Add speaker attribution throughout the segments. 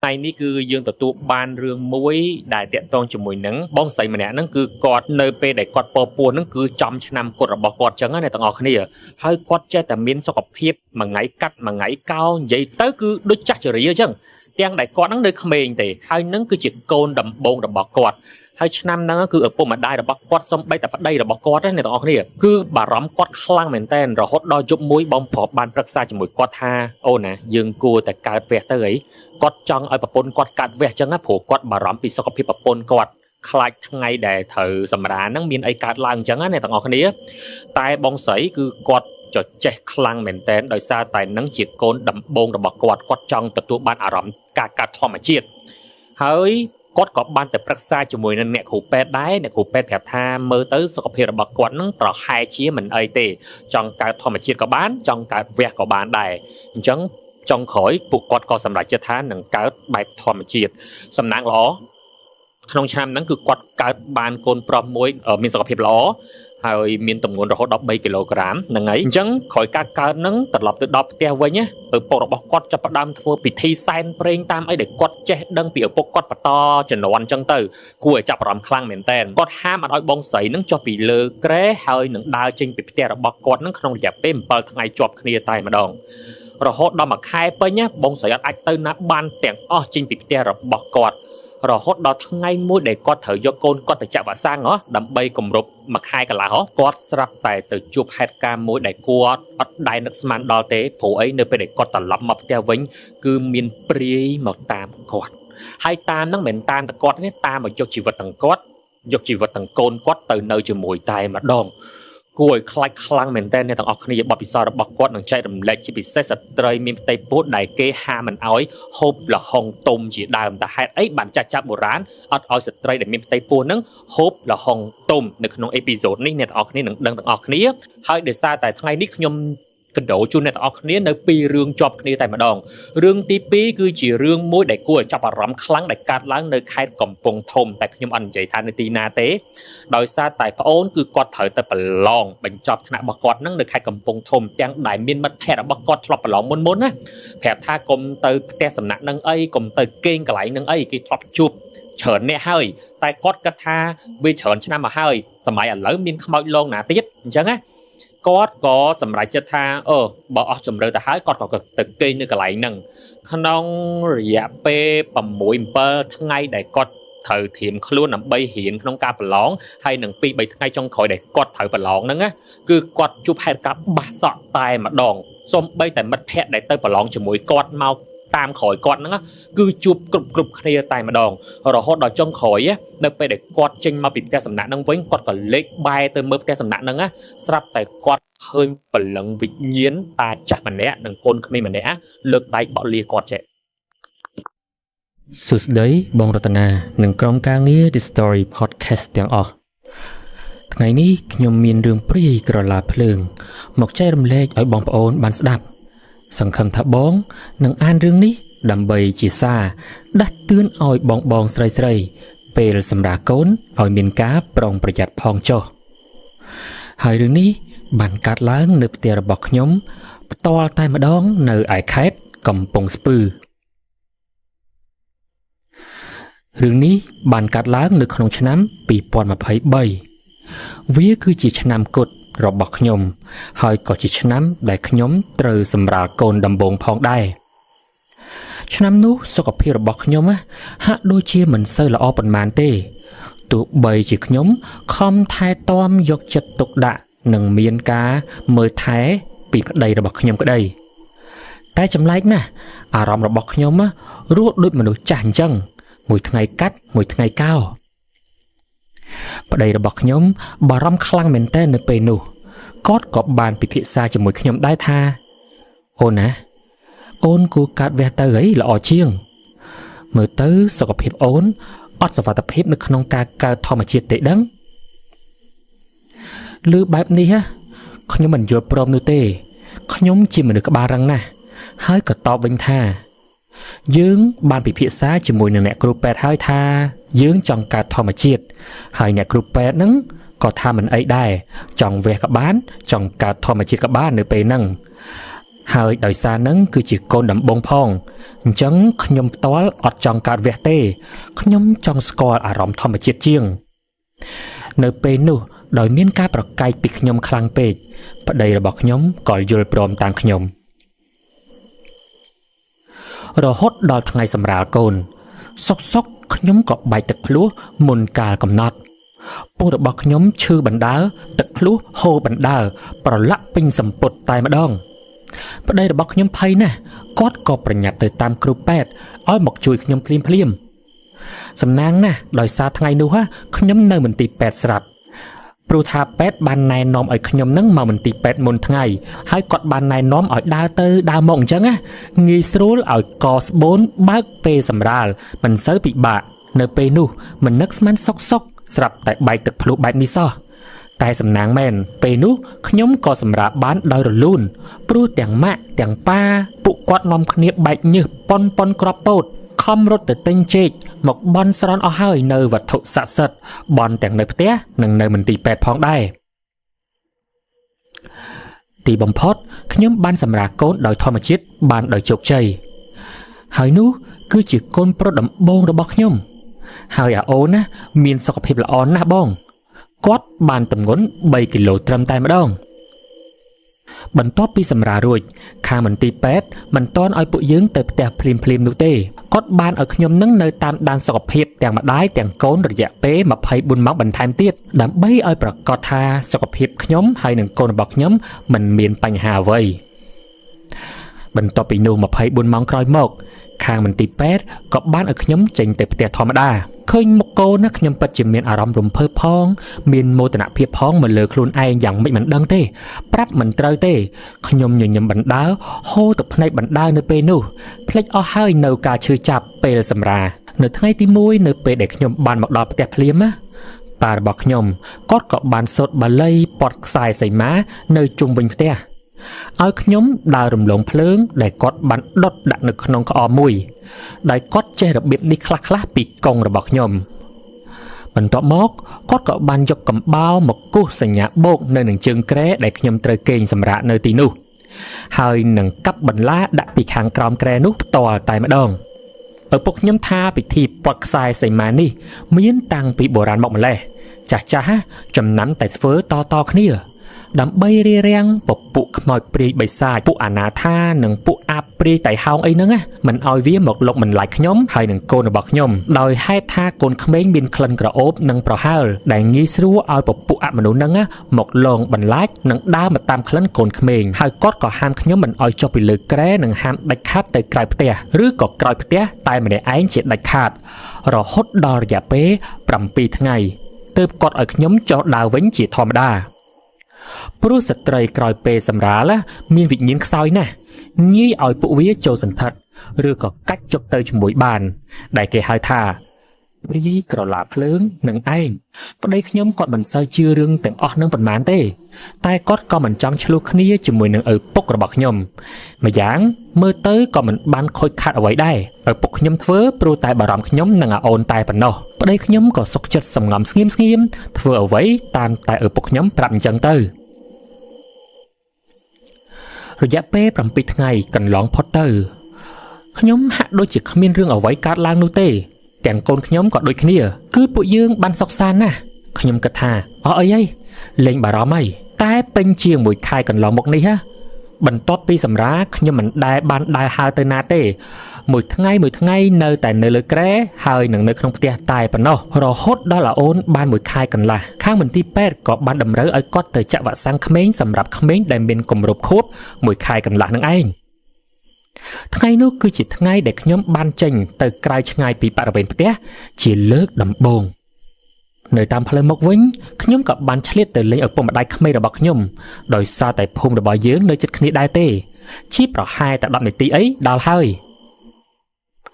Speaker 1: ថ្ងៃនេះគឺយើងទទួលបានរឿងមួយដែលតាក់ទងជាមួយនឹងបងស្រីម្នាក់ហ្នឹងគឺគាត់នៅពេលដែលគាត់ពពោះហ្នឹងគឺចំឆ្នាំគត់របស់គាត់ចឹងណាអ្នកទាំងអស់គ្នាហើយគាត់ចេះតែមានសុខភាពមួយថ្ងៃកាត់មួយថ្ងៃកោនិយាយទៅគឺដូចចាស់ជរាចឹងទាំងដែលគាត់ហ្នឹងនៅក្មេងទេហើយនឹងគឺជាកូនដំបូងរបស់គាត់ហើយឆ្នាំហ្នឹងគឺឪពុកម្ដាយរបស់គាត់សំបីតែប្តីរបស់គាត់ណាអ្នកទាំងអស់គ្នាគឺបារម្ភគាត់ខ្លាំងមែនទែនរហូតដល់យប់មួយបងប្រុសបានប្រឹក្សាជាមួយគាត់ថាអូនណាយើងគួរតែកើតវះទៅអីគាត់ចង់ឲ្យប្រពន្ធគាត់កើតវះចឹងណាព្រោះគាត់បារម្ភពីសុខភាពប្រពន្ធគាត់ខ្លាចថ្ងៃដែលត្រូវសម្រានហ្នឹងមានអីកើតឡើងចឹងណាអ្នកទាំងអស់គ្នាតែបងស្រីគឺគាត់ចចេះខ្លាំងមែនទែនដោយសារតែនឹងជាកូនដំបូងរបស់គាត់គាត់ចង់ទទួលបានអារម្មណ៍ការកើតធម្មជាតិហើយគាត់ក៏បានទៅប្រឹក្សាជាមួយនឹងអ្នកគ្រូពេទ្យដែរអ្នកគ្រូពេទ្យប្រាប់ថាមើលទៅសុខភាពរបស់គាត់នឹងប្រហែលជាមិនអីទេចង់កើតធម្មជាតិក៏បានចង់កើតវះក៏បានដែរអញ្ចឹងចុងក្រោយពួកគាត់ក៏សម្រេចចិត្តថានឹងកើតបែបធម្មជាតិសំណាងល្អក្នុងឆ្នាំហ្នឹងគឺគាត់កើតបានកូនប្រុសមួយមានសុខភាពល្អហើយមានទម្ងន់រហូតដល់3គីឡូក្រាមហ្នឹងហើយអញ្ចឹងក្រោយការកើតហ្នឹងត្រឡប់ទៅដល់ផ្ទះវិញណាឪពុករបស់គាត់ចាប់ផ្ដើមធ្វើពិធីសែនព្រេងតាមអីដែលគាត់ចេះដឹងពីឪពុកគាត់បន្តជំនាន់អញ្ចឹងទៅគួរឲ្យចាប់អារម្មណ៍ខ្លាំងមែនតើគាត់ហាមអត់ឲ្យបងស្រីហ្នឹងចុះពីលើគ្រែហើយនឹងដើរចេញពីផ្ទះរបស់គាត់ហ្នឹងក្នុងរយៈពេល7ថ្ងៃជាប់គ្នាតែម្ដងរហូតដល់មួយខែពេញណាបងស្រីអត់អាចទៅណាបានទាំងអស់ចេញពីផ្ទះរបស់គាត់រហូតដល់ថ្ងៃមួយដែលគាត់ត្រូវយកកូនគាត់ទៅចាក់វ៉ាក់សាំងហ៎ដើម្បីគម្រប់មួយខែកន្លះហ៎គាត់ស្រាប់តែទៅជួបហេតុការណ៍មួយដែលគាត់អត់ដែលនឹកស្មានដល់ទេព្រោះអីនៅពេលដែលគាត់ត្រឡប់មកផ្ទះវិញគឺមានព្រាយមកតាមគាត់ហើយតាមហ្នឹងមិនមែនតាមតែគាត់ទេតាមមកយកជីវិតទាំងគាត់យកជីវិតទាំងកូនគាត់ទៅនៅជាមួយតែម្ដងគួរឲ្យខ្លាចខ្លាំងមែនតើអ្នកទាំងអស់គ្នាបទពិសោធន៍របស់គាត់នឹងចែករំលែកជាពិសេសស្ត្រីមានផ្ទៃពោះដែលគេហាមមិនអោយហូបល្ហុងទុំជាដើមតែហេតុអីបានចាស់ៗបុរាណអត់ឲ្យស្ត្រីដែលមានផ្ទៃពោះនឹងហូបល្ហុងទុំនៅក្នុងអេពីសូតនេះអ្នកទាំងអស់គ្នានឹងដឹងទាំងអស់គ្នាហើយដោយសារតែថ្ងៃនេះខ្ញុំកណ្ដោជូនអ្នកទាំងអស់គ្នានៅពីររឿងជាប់គ្នាតែម្ដងរឿងទី2គឺជារឿងមួយដែលគួរឲ្យចាប់អារម្មណ៍ខ្លាំងដែលកើតឡើងនៅខេត្តកំពង់ធំតែខ្ញុំអត់និយាយថានៅទីណាទេដោយសារតែប្អូនគឺគាត់ត្រូវទៅប្រឡងបញ្ចប់ថ្នាក់របស់គាត់នឹងនៅខេត្តកំពង់ធំទាំងដែលមានមិត្តភ័ក្តិរបស់គាត់ធ្លាប់ប្រឡងមុនណាប្រាប់ថាកុំទៅផ្ទះសំណាក់នឹងអីកុំទៅគេងកន្លែងនឹងអីគេធ្លាប់ជួបច្រើនអ្នកហើយតែគាត់គិតថាវាច្រើនឆ្នាំមកហើយសម័យឥឡូវមានខ្មោចលងណាទៀតអញ្ចឹងណាគាត់ក៏សម្រេចចិត្តថាបើអស់ជំរឿទៅហើយគាត់ក៏ទៅគេងនៅកន្លែងហ្នឹងក្នុងរយៈពេល6 7ថ្ងៃដែលគាត់ត្រូវត្រៀមខ្លួនដើម្បីរៀនក្នុងការប្រឡងហើយនឹង2 3ថ្ងៃចុងក្រោយដែលគាត់ត្រូវប្រឡងហ្នឹងណាគឺគាត់ជួបហេតុការណ៍បាសសក់តែម្ដងសូម្បីតែមិត្តភ័ក្តិដែលទៅប្រឡងជាមួយគាត់មកតាមក្រោយគាត់ហ្នឹងគឺជួបគ្រប់គ្នាតែម្ដងរហូតដល់ចុងក្រោយនៅពេលដែលគាត់ចេញមកពីផ្ទះសំណាក់ហ្នឹងវិញគាត់ក៏លេចបែរទៅមើលផ្ទះសំណាក់ហ្នឹងណាស្រាប់តែគាត់ឃើញព្រលឹងវិញ្ញាណតាចាស់ម្នាក់និងកូនក្មេងម្នាក់លើកដៃបក់លាគាត់ចេះ
Speaker 2: សួស្តីបងរតនានិងក្រុមការងារ The Story Podcast ទាំងអស់ថ្ងៃនេះខ្ញុំមានរឿងព្រាយក្រឡាភ្លើងមកចែករំលែកឲ្យបងប្អូនបានស្ដាប់សង្ឃឹមថាបងនឹងអានរឿងនេះដើម្បីជាសារដាស់តឿនឲ្យបងស្រីៗពេលសម្រាលកូនឲ្យមានការប្រុងប្រយ័ត្នផងចុះហើយរឿងនេះបានកើតឡើងនៅផ្ទះរបស់ខ្ញុំផ្ទាល់តែម្ដងនៅឯខេត្តកំពង់ស្ពឺរឿងនេះបានកើតឡើងនៅក្នុងឆ្នាំ2023វាគឺជាឆ្នាំគត់របស់ខ្ញុំហើយក៏ជាឆ្នាំដែលខ្ញុំត្រូវសម្រាលកូនដំបូងផងដែរឆ្នាំនោះសុខភាពរបស់ខ្ញុំហាក់ដូចជាមិនសូវល្អប៉ុន្មានទេទោះបីជាខ្ញុំខំថែទាំយកចិត្តទុកដាក់និងមានការមើលថែពីប្តីរបស់ខ្ញុំក្តីតែចម្លែកណាស់អារម្មណ៍របស់ខ្ញុំរស់ដូចមនុស្សចាស់អញ្ចឹងមួយថ្ងៃកាត់មួយថ្ងៃកោប្តីរបស់ខ្ញុំបារម្ភខ្លាំងមែនទែននៅពេលនោះគាត់ក៏បានពិភាក្សាជាមួយខ្ញុំដែរថាអូនណាអូនគួរកាត់វះទៅអីល្អជាងមើលទៅសុខភាពអូនអត់សុវត្ថិភាពនៅក្នុងការកើតធម្មជាតិទេដឹងឬបែបនេះខ្ញុំមិនយល់ព្រមនោះទេខ្ញុំជាមនុស្សក្បាលរឹងណាស់ហើយក៏តបវិញថាយើងបានពិភាក្សាជាមួយនឹងអ្នកគ្រូពេទ្យហើយថាយើងចង់កើតធម្មជាតិហើយអ្នកគ្រូពេទ្យហ្នឹងក៏ថាមិនអីដែរចង់វះក៏បានចង់កើតធម្មជាតិក៏បាននៅពេលហ្នឹង ហើយដោយសារនឹងគឺជាកូនដំបូងផងអញ្ចឹងខ្ញុំផ្ទាល់អត់ចង់កើតវះទេខ្ញុំចង់ស្គាល់អារម្មណ៍ធម្មជាតិជាងនៅពេលនោះដោយមានការប្រកែកពីខ្ញុំខ្លាំងពេកប្តីរបស់ខ្ញុំក៏យល់ព្រមតាមខ្ញុំរហូតដល់ថ្ងៃសម្រាលកូនសុកសុកខ្ញុំក៏បែកទឹកភ្លោះមុនកាលកំណត់ពោះរបស់ខ្ញុំឈឺបណ្ដើទឹកភ្លោះហូរបណ្ដើប្រឡាក់ពេញសម្ពុតតែម្ដងប្តីរបស់ខ្ញុំភ័យណាស់គាត់ក៏ប្រញាប់ទៅតាមគ្រូពេទ្យឲ្យមកជួយខ្ញុំភ្លាមភ្លាមសំណាងណាស់ដោយសារថ្ងៃនោះខ្ញុំនៅមន្ទីរពេទ្យស្រាប់ព្រោះថាពេទ្យបានណែនាំឲ្យខ្ញុំនឹងមកមន្ទីរពេទ្យមុនថ្ងៃហើយគាត់បានណែនាំឲ្យដើរទៅដើរមកអញ្ចឹងណាងាយស្រួលឲ្យកស្បូនបើកពេលសម្រាលមិនសូវពិបាកនៅពេលនោះមិននឹកស្មានសុកសុកស្រាប់តែបែកទឹកភ្លោះបែបនេះសោះតែសំណាងមែនពេលនោះខ្ញុំក៏សម្រាលបានដោយរលូនព្រោះទាំងម៉ាក់ទាំងប៉ាពួកគាត់នាំគ្នាបែកញើសប៉ុនប៉ុនក្របពោតខំរត់ទៅទិញចេកមកបន់ស្រន់អស់ហើយនៅវត្ថុស័ក្តិសិទ្ធិបន់ទាំងនៅផ្ទះនិងនៅមន្ទីរពេទ្យផងដែរទីបំផុតខ្ញុំបានសម្រាលកូនដោយធម្មជាតិបានដោយជោគជ័យហើយនោះគឺជាកូនប្រុសដំបូងរបស់ខ្ញុំហើយអាអូនណាមានសុខភាពល្អណាស់បងគាត់បានទម្ងន់3គីឡូត្រឹមតែម្ដងបន្ទាប់ពីសម្រាលរួចខាងមន្ទីរពេទ្យមិនទាន់ឲ្យពួកយើងទៅផ្ទះភ្លាមភ្លាមនោះទេគាត់បានឲ្យខ្ញុំនឹងនៅតាមដានសុខភាពទាំងម្ដាយទាំងកូនរយៈពេល24ម៉ោងបន្ថែមទៀតដើម្បីឲ្យប្រកាសថាសុខភាពខ្ញុំហើយនិងកូនរបស់ខ្ញុំមិនមានបញ្ហាអ្វីបន្ទាប់ពីនោះ24ម៉ោងក្រោយមកខាងមន្ទីរពេទ្យក៏បានឲ្យខ្ញុំចេញទៅផ្ទះធម្មតាឃើញមុខកូនណាខ្ញុំពិតជាមានអារម្មណ៍រំភើបផងមានមោទនភាពផងមកលើខ្លួនឯងយ៉ាងម៉េចមិនដឹងទេប្រាប់មិនត្រូវទេខ្ញុំញញឹមបណ្ដើហូរទឹកភ្នែកបណ្ដើនៅពេលនោះភ្លេចអស់ហើយនៅការឈឺចាប់ពេលសម្រាលនៅថ្ងៃទី1នៅពេលដែលខ្ញុំបានមកដល់ផ្ទះភ្លាមណាប៉ារបស់ខ្ញុំគាត់ក៏បានសូត្របាលីពត់ខ្សែសីមានៅជុំវិញផ្ទះឲ្យខ្ញុំដើររំលងភ្លើងដែលគាត់បានដុតដាក់នៅក្នុងក្អមមួយដែលគាត់ចេះរបៀបនេះខ្លះៗពីកងរបស់ខ្ញុំបន្ទាប់មកគាត់ក៏បានយកកំបោរមកគូសសញ្ញាបូកនៅនឹងជើងគ្រែដែលខ្ញុំត្រូវគេងសម្រាកនៅទីនោះហើយនឹងកាប់បន្លាដាក់ពីខាងក្រោមគ្រែនោះផ្ទាល់តែម្ដងឪពុកខ្ញុំថាពិធីពត់ខ្សែសីមានេះមានតាំងពីបុរាណមកម្លេះចាស់ៗចំណាំតែធ្វើតៗគ្នាដើម្បីរារាំងពពួកខ្មោចព្រាយបិសាចពួកអាណាថានិងពួកអាព្រាយតៃហោងអីហ្នឹងណាមិនឲ្យវាមកលុកបន្លាចខ្ញុំហើយនឹងកូនរបស់ខ្ញុំដោយហេតុថាកូនក្មេងមានក្លិនក្រអូបនិងប្រហើរដែលងាយស្រួលឲ្យពពួកអមនុស្សហ្នឹងណាមកលងបន្លាចនិងដើរមកតាមក្លិនកូនក្មេងហើយគាត់ក៏ហាមខ្ញុំមិនឲ្យចុះពីលើគ្រែនិងហាមដាច់ខាតទៅក្រៅផ្ទះឬក៏ក្រោយផ្ទះតែម្នាក់ឯងជាដាច់ខាតរហូតដល់រយៈពេល7ថ្ងៃទើបគាត់ឲ្យខ្ញុំចុះដើរវិញជាធម្មតាព្រោះស្ត្រីក្រោយពេលសម្រាលមានវិញ្ញាណខ្សោយណាស់ងាយឲ្យពួកវាចូលសន្ធិដ្ឋឬក៏កាច់ជប់ទៅជាមួយបានដែលគេហៅថាព្រាយក្រឡាភ្លើងនឹងឯងប្តីខ្ញុំគាត់មិនសូវជឿរឿងទាំងអស់នឹងប៉ុន្មានទេតែគាត់ក៏មិនចង់ឆ្លោះគ្នាជាមួយនឹងឪពុករបស់ខ្ញុំម្យ៉ាងមើលទៅក៏មិនបានខូចខាតអ្វីដែរឪពុកខ្ញុំធ្វើព្រោះតែបារម្ភខ្ញុំនិងអាអូនតែប៉ុណ្ណោះប្តីខ្ញុំក៏សុខចិត្តសំងំស្ងៀមស្ងៀមធ្វើអ្វីតាមតែឪពុកខ្ញុំប្រាប់អញ្ចឹងទៅរយៈពេល7ថ្ងៃកន្លងផុតទៅខ្ញុំហាក់ដូចជាគ្មានរឿងអ្វីកើតឡើងនោះទេទាំងកូនខ្ញុំក៏ដូចគ្នាគឺពួកយើងបានសុខសាន្តណាស់ខ្ញុំគិតថាអស់អីហីលេងបារម្ភហីតែពេញជាមួយខែកន្លងមកនេះហ៎បន្ទាប់ពីសម្រាខ្ញុំមិនដែលបានដើរហើរទៅណាទេមួយថ្ងៃមួយថ្ងៃនៅតែនៅលើគ្រែហើយនឹងនៅក្នុងផ្ទះតែប៉ុណ្ណោះរហូតដល់អាអូនបានមួយខែកន្លះខាងមន្ទីរពេទ្យក៏បានតម្រូវឲ្យគាត់ទៅចាក់វ៉ាក់សាំងក្មេងសម្រាប់ក្មេងដែលមានគម្រប់ខួបមួយខែកន្លះនឹងឯងថ្ងៃនោះគឺជាថ្ងៃដែលខ្ញុំបានចេញទៅក្រៅឆ្ងាយពីបរិវេណផ្ទះជាលើកដំបូងនៅតាមផ្លូវមកវិញខ្ញុំក៏បានឆ្លៀតទៅលេងឪពុកម្ដាយក្មេងរបស់ខ្ញុំដោយសារតែភូមិរបស់យើងនៅជិតគ្នាដែរទេជាប្រហែលតែ10នាទីអីដល់ហើយ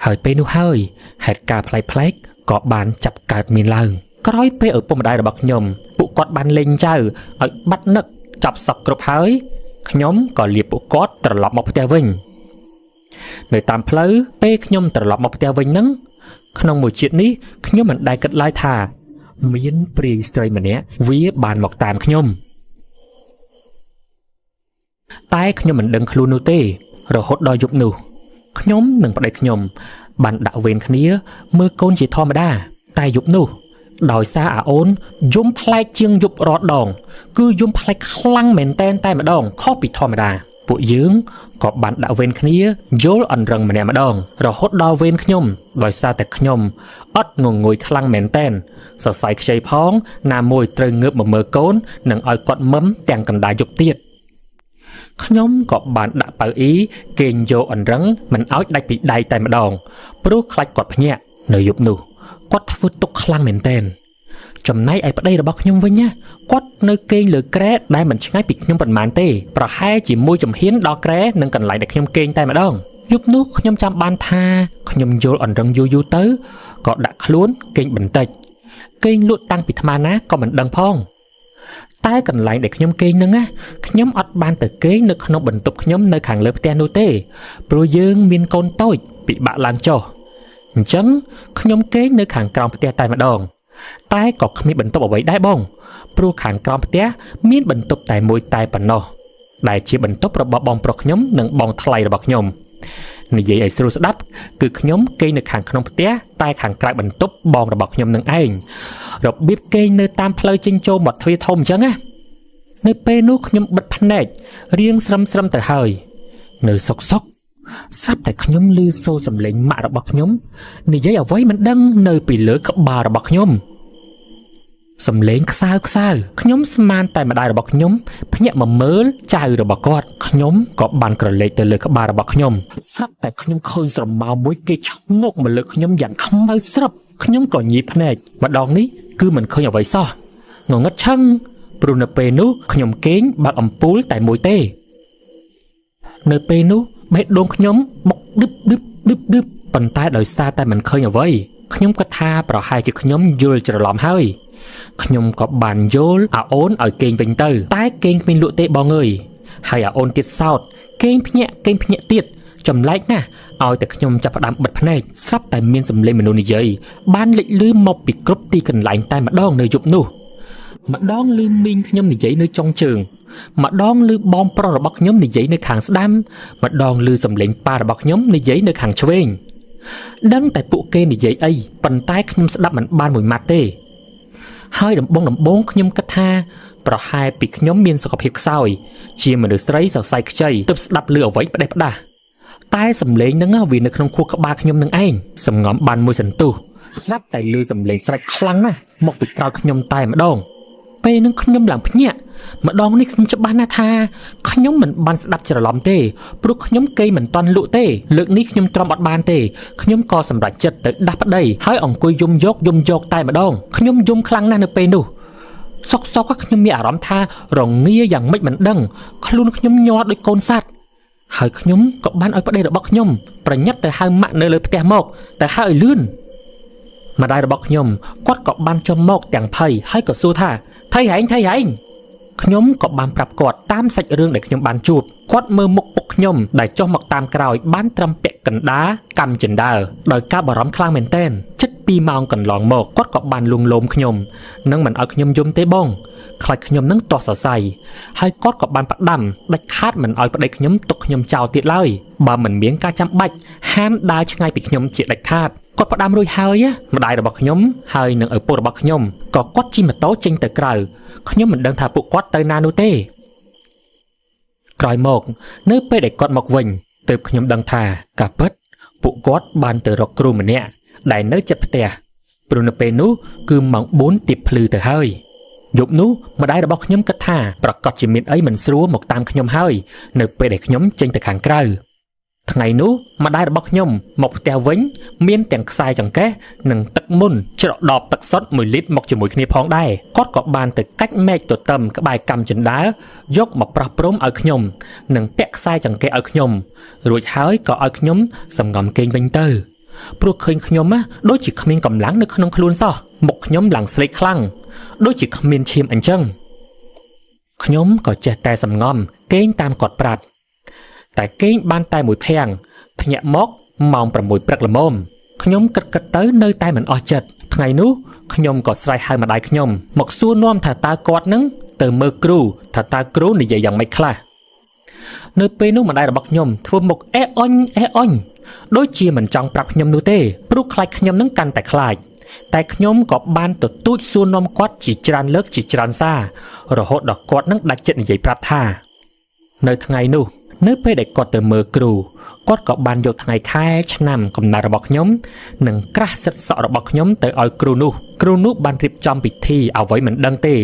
Speaker 2: ហើយពេលនោះហើយហេតុការណ៍ប្លែកៗក៏បានចាប់កើតមានឡើងក្រោយពេលឪពុកម្ដាយរបស់ខ្ញុំពួកគាត់បានលេងចៅឲ្យបាត់នឹកចាប់សពគ្រប់ហើយខ្ញុំក៏លាពួកគាត់ត្រឡប់មកផ្ទះវិញនៅតាមផ្លូវពេលខ្ញុំត្រឡប់មកផ្ទះវិញហ្នឹងក្នុងមួយជាតិនេះខ្ញុំមិនដែលគិតឡើយថាមានព្រាយស្រីម្នាក់វាបានមកតាមខ្ញុំ តែខ្ញុំមិនដឹងខ្លួននោះទេរហូតដល់យប់នោះខ្ញុំនិងប្តីខ្ញុំបានដាក់វេនគ្នាមើលកូនជាធម្មតាតែយប់នោះដោយសារអាអូនយំប្លែកជាងយប់រាល់ដងគឺយំប្លែកខ្លាំងមែនតែនតែម្ដងខុសពីធម្មតាពួកយើងក៏បានដាក់វេនគ្នាយល់អង្រឹងម្នាក់ម្ដងរហូតដល់វេនខ្ញុំដោយសារតែខ្ញុំអត់ងងុយខ្លាំងមែនតែនសរសៃខ្ចីផងណាមួយត្រូវងើបមកមើលកូននិងឲ្យគាត់មឹមទាំងកណ្ដាលយប់ទៀតខ្ញុំក៏បានដាក់ប៉ៅអ៊ីគេងយកអង្រឹងមិនឲ្យដាច់ពីដៃតែម្ដងព្រោះខ្លាចគាត់ភ្ញាក់នៅយប់នោះគាត់ធ្វើទុកខ្លាំងមែនទែនចំណែកឯប្តីរបស់ខ្ញុំវិញណាគាត់នៅគេងលើគ្រែដែលមិនឆ្ងាយពីខ្ញុំប៉ុន្មានទេប្រហែលជាមួយជំហានដល់គ្រែនិងកន្លែងដែលខ្ញុំគេងតែម្ដងយប់នោះខ្ញុំចាំបានថាខ្ញុំយល់អង្រឹងយូរយូរទៅក៏ដាក់ខ្លួនគេងបន្តិចគេងលក់តាំងពីថ្មណាក៏មិនដឹងផងតែកន្លែងដែលខ្ញុំគេងហ្នឹងណាខ្ញុំអត់បានទៅគេងនៅក្នុងបន្ទប់ខ្ញុំនៅខាងលើផ្ទះនោះទេព្រោះយើងមានកូនតូចពិបាកឡើងចុះអញ្ចឹងខ្ញុំគេងនៅខាងក្រោមផ្ទះតែម្ដងតែក៏គ្មានបន្ទប់អ្វីដែរបងព្រោះខាងក្រោមផ្ទះមានបន្ទប់តែមួយតែប៉ុណ្ណោះដែលជាបន្ទប់របស់បងប្រុសខ្ញុំនិងបងថ្លៃរបស់ខ្ញុំនិយាយឲ្យស្រួលស្ដាប់គឺខ្ញុំគេងនៅខាងក្នុងផ្ទះតែខាងក្រៅបន្ទប់បងរបស់ខ្ញុំនឹងឯងរបៀបគេងនៅតាមផ្លូវចេញចូលមាត់ទ្វារធំអញ្ចឹងណានៅពេលនោះខ្ញុំបិទភ្នែករៀងស្រឹមស្រឹមទៅហើយនៅសុកសុកស្រាប់តែខ្ញុំឮសូរសំឡេងម៉ាក់របស់ខ្ញុំនិយាយអ្វីមិនដឹងនៅពីលើក្បាលរបស់ខ្ញុំសំឡេងខ្សៅខ្សៅខ្ញុំស្មានតែម្ដាយរបស់ខ្ញុំភ្ញាក់មកមើលចៅរបស់គាត់ខ្ញុំក៏បានក្រឡេកទៅលើក្បាលរបស់ខ្ញុំស្រាប់តែខ្ញុំឃើញស្រមោលមួយគេឈ្ងោកមកលើខ្ញុំយ៉ាងខ្មៅស្រាប់ខ្ញុំក៏ញីភ្នែកម្ដងនេះគឺមិនឃើញអ្វីសោះងងឹតឆឹងព្រោះនៅពេលនោះខ្ញុំគេងបើកអំពូលតែមួយទេនៅពេលនោះបេះដូងខ្ញុំបុកឌឹបឌឹបឌឹបឌឹបប៉ុន្តែដោយសារតែមិនឃើញអ្វីខ្ញុំគិតថាប្រហែលជាខ្ញុំយល់ច្រឡំហើយខ្ញុំក៏បានយល់អាអូនឲ្យគេងវិញទៅតែគេងគ្មានលក់ទេបងអើយហើយអាអូនទៀតសោតគេងភ្ញាក់គេងភ្ញាក់ទៀតចម្លែកណាស់ឲ្យតែខ្ញុំចាប់ផ្ដើមបិទភ្នែកស្រាប់តែមានសំឡេងមនុស្សនិយាយបានលេចលឺមកពីគ្រប់ទីកន្លែងតែម្ដងនៅយប់នោះម្ដងលឺមីងខ្ញុំនិយាយនៅចុងជើងម្ដងលឺបងប្រុសរបស់ខ្ញុំនិយាយនៅខាងស្ដាំម្ដងលឺសំឡេងប៉ារបស់ខ្ញុំនិយាយនៅខាងឆ្វេងដឹងតែពួកគេនិយាយអីប៉ុន្តែខ្ញុំស្ដាប់មិនបានមួយម៉ាត់ទេហើយដំបងខ្ញុំគិតថាប្រហែលពីខ្ញុំមានសុខភាពខ្សោយជាមនុស្សស្រីសរសៃខ្ចីទើបស្ដាប់លឺអ្វីផ្ដេសផ្ដាស់តែសំឡេងហ្នឹងវានៅក្នុងខួរក្បាលខ្ញុំនឹងឯងសំងំបានមួយសន្ទុះស្រាប់តែលឺសំឡេងស្រែកខ្លាំងណាស់មកពីក្រោយខ្ញុំតែម្ដងពេលនឹងខ្ញុំឡើងភ្ញាក់ម្ដងនេះខ្ញុំច្បាស់ណាស់ថាខ្ញុំមិនបានស្ដាប់ច្រឡំទេព្រោះខ្ញុំគេមិនតន់លក់ទេលើកនេះខ្ញុំទ្រាំអត់បានទេខ្ញុំក៏សម្រេចចិត្តទៅដាស់ប្តីហើយអង្គុយយំយកយំយកតែម្ដងខ្ញុំយំខ្លាំងណាស់នៅពេលនោះសុកសុកខ្ញុំមានអារម្មណ៍ថារងាយ៉ាងម៉េចមិនដឹងខ្លួនខ្ញុំញ័រដូចកូនសត្វហើយខ្ញុំក៏បានឲ្យប្តីរបស់ខ្ញុំប្រញាប់ទៅហៅម៉ាក់នៅលើផ្ទះមកទៅហៅឲ្យលឿនម្ដាយរបស់ខ្ញុំគាត់ក៏បានចុះមកទាំងភ័យហើយក៏សួរថាថៃហែងថៃហែងខ្ញុំក៏បានប្រាប់គាត់តាមសាច់រឿងដែលខ្ញុំបានជួបគាត់មើលមុខពុកខ្ញុំដែលចុះមកតាមក្រោយបានត្រឹមពាក់កណ្ដាលកម្មចិន្តាដោយការបារម្ភខ្លាំងមែនទែនជិត2ម៉ោងកន្លងមកគាត់ក៏បានលួងលោមខ្ញុំនិងមិនឲ្យខ្ញុំយំទេបងខ្លាចខ្ញុំនឹងទាស់សរសៃហើយគាត់ក៏បានផ្ដាំដាច់ខាតមិនឲ្យប្តីខ្ញុំទុកខ្ញុំចោលទៀតឡើយបើមិនមានការចាំបាច់ហាមដើរឆ្ងាយពីខ្ញុំជាដាច់ខាតគាត់ផ្ដាំរួចហើយម្ដាយរបស់ខ្ញុំហើយនិងឪពុករបស់ខ្ញុំក៏គាត់ជិះម៉ូតូចេញទៅក្រៅខ្ញុំមិនដឹងថាពួកគាត់ទៅណានោះទេក្រោយមកនៅពេលដែលគាត់មកវិញទើបខ្ញុំដឹងថាការពិតពួកគាត់បានទៅរកគ្រូម្នាក់ដែលនៅជិតផ្ទះព្រោះនៅពេលនោះគឺម៉ោង4ទៀបភ្លឺទៅហើយយប់នោះម្ដាយរបស់ខ្ញុំគិតថាប្រកាសជាមានអីមិនស្រួលមកតាមខ្ញុំហើយនៅពេលដែលខ្ញុំចេញទៅខាងក្រៅថ្ងៃនោះម្ដាយរបស់ខ្ញុំមកផ្ទះវិញមានទាំងខ្សែចង្កេះនិងទឹកមុនច្រកដបទឹកសុទ្ធ1លីត្រមកជាមួយគ្នាផងដែរគាត់ក៏បានទៅកាច់មែកទទឹមក្បែរកាំជណ្ដើរយកមកប្រោះព្រំឲ្យខ្ញុំនិងពាក់ខ្សែចង្កេះឲ្យខ្ញុំរួចហើយក៏ឲ្យខ្ញុំសំងំគេងវិញទៅព្រោះឃើញខ្ញុំដូចជាគ្មានកម្លាំងនៅក្នុងខ្លួនសោះមុខខ្ញុំឡើងស្លេកខ្លាំងដូចជាគ្មានឈាមអញ្ចឹងខ្ញុំក៏ចេះតែសំងំគេងតាមគាត់ប្រាប់តែគេងបានតែមួយភាំងភ្ញាក់មកម៉ោង6ព្រឹកល្មមខ្ញុំគិតទៅនៅតែមិនអស់ចិត្តថ្ងៃនោះខ្ញុំក៏ស្រែកហៅម្ដាយខ្ញុំមកសួរនាំថាតើគាត់នឹងទៅមើលគ្រូថាតើគ្រូនិយាយយ៉ាងម៉េចខ្លះ នៅពេលនោះម្ដាយរបស់ខ្ញុំធ្វើមុខអេអុញអេអុញដូចជាមិនចង់ប្រាប់ខ្ញុំនោះទេព្រោះខ្លាចខ្ញុំនឹងកាន់តែខ្លាចតែខ្ញុំក៏បានទទូចសួរនាំគាត់ជាច្រើនលើកជាច្រើនសាររហូតដល់គាត់នឹងដាច់ចិត្តនិយាយប្រាប់ថានៅថ្ងៃនោះនៅពេលដែលគាត់ទៅមើលគ្រូគាត់ក៏បានយកថ្ងៃខែឆ្នាំកំណើតរបស់ខ្ញុំនិងក្រាស់សិតសក់របស់ខ្ញុំទៅឲ្យគ្រូនោះគ្រូនោះបានរៀបចំពិធីអ្វីមិនដឹងទេ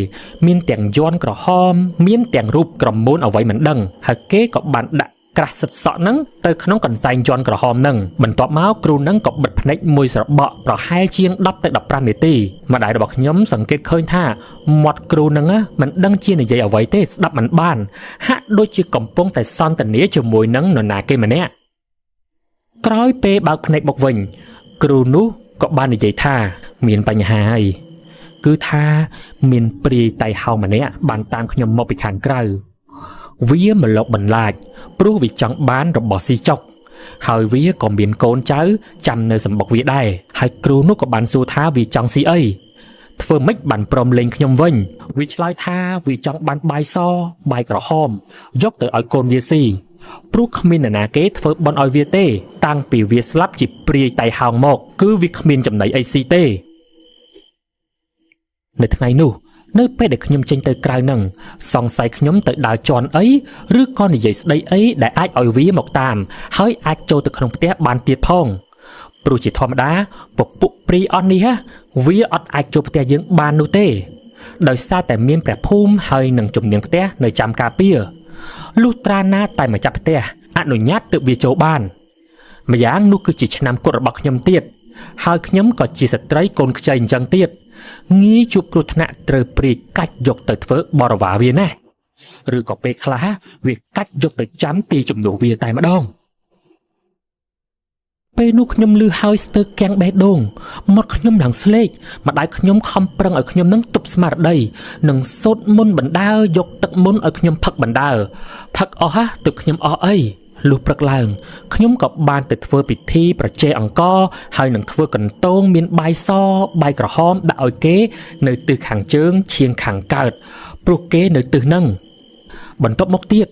Speaker 2: មានទាំងយ័ន្តក្រហមមានទាំងរូបក្រមួនអ្វីមិនដឹងហើយគេក៏បានដាក់ក្រាស់សិតសក់ហ្នឹងទៅក្នុងកន្សែងយ័ន្តក្រហមហ្នឹងបន្ទាប់មកគ្រូហ្នឹងក៏បិទភ្នែកមួយស្របក់ប្រហែលជាង10ទៅ15នាទីម្ដាយរបស់ខ្ញុំសង្កេតឃើញថាមាត់គ្រូហ្នឹងមិនដឹងជានិយាយអ្វីទេស្ដាប់មិនបានហាក់ដូចជាកំពុងតែសន្ទនាជាមួយនឹងនរណាគេម្នាក់ក្រោយពេលបើកភ្នែកមកវិញគ្រូនោះក៏បាននិយាយថាមានបញ្ហាហើយគឺថាមានព្រាយតៃហោម្នាក់បានតាមខ្ញុំមកពីខាងក្រៅវាមកលុបបន្លាចព្រោះវាចង់បានរបស់ស៊ីចុកហើយវាក៏មានកូនចៅចាំនៅសម្បុកវាដែរហើយគ្រូនោះក៏បានសួរថាវាចង់ស៊ីអីធ្វើម៉េចបានព្រមលេងខ្ញុំវិញវាឆ្លើយថាវាចង់បានបាយសបាយក្រហមយកទៅឲ្យកូនវាស៊ីព្រោះគ្មាននរណាគេធ្វើបន់ឲ្យវាទេតាំងពីវាស្លាប់ជាព្រាយតៃហោងមកគឺវាគ្មានចំណីអីស៊ីទេនៅថ្ងៃនោះនៅពេលដែលខ្ញុំចេញទៅក្រៅនឹងសង្ស័យខ្ញុំទៅដើរជន់អីឬក៏និយាយស្ដីអីដែលអាចឲ្យវាមកតាមហើយអាចចូលទៅក្នុងផ្ទះបានទៀតផងព្រោះជាធម្មតាពពួកព្រាយអស់នេះវាអត់អាចចូលផ្ទះយើងបាននោះទេដោយសារតែមានព្រះភូមិហើយនឹងជំនាញផ្ទះនៅចាំការពារលុះត្រាណាតែម្ចាស់ផ្ទះអនុញ្ញាតទើបវាចូលបានម្យ៉ាងនោះគឺជាឆ្នាំគត់របស់ខ្ញុំទៀតហើយខ្ញុំក៏ជាស្ត្រីកូនខ្ចីអញ្ចឹងទៀតងាយជួបគ្រោះថ្នាក់ត្រូវព្រាយកាច់យកទៅធ្វើបរិវារវាណាឬក៏ពេលខ្លះវាកាច់យកទៅចាំទីជំនួសវាតែម្ដងពេលនោះខ្ញុំលឺហើយស្ទើរគាំងបេះដូងមាត់ខ្ញុំឡើងស្លេកម្ដាយខ្ញុំខំប្រឹងឲ្យខ្ញុំនឹងទប់ស្មារតីនិងសូត្រមុនបណ្ដើយកទឹកមុនឲ្យខ្ញុំផឹកបណ្ដើផឹកអស់ហ่ะទើបខ្ញុំអស់អីលុះព្រឹកឡើងខ្ញុំក៏បានទៅធ្វើពិធីប្រជែកអង្គហើយនឹងធ្វើកន្ទងមានបាយសបាយក្រហមដាក់ឲ្យគេនៅទិសខាងជើងឈៀងខាងកើតព្រោះគេនៅទិសហ្នឹងបន្ទាប់មកទៀត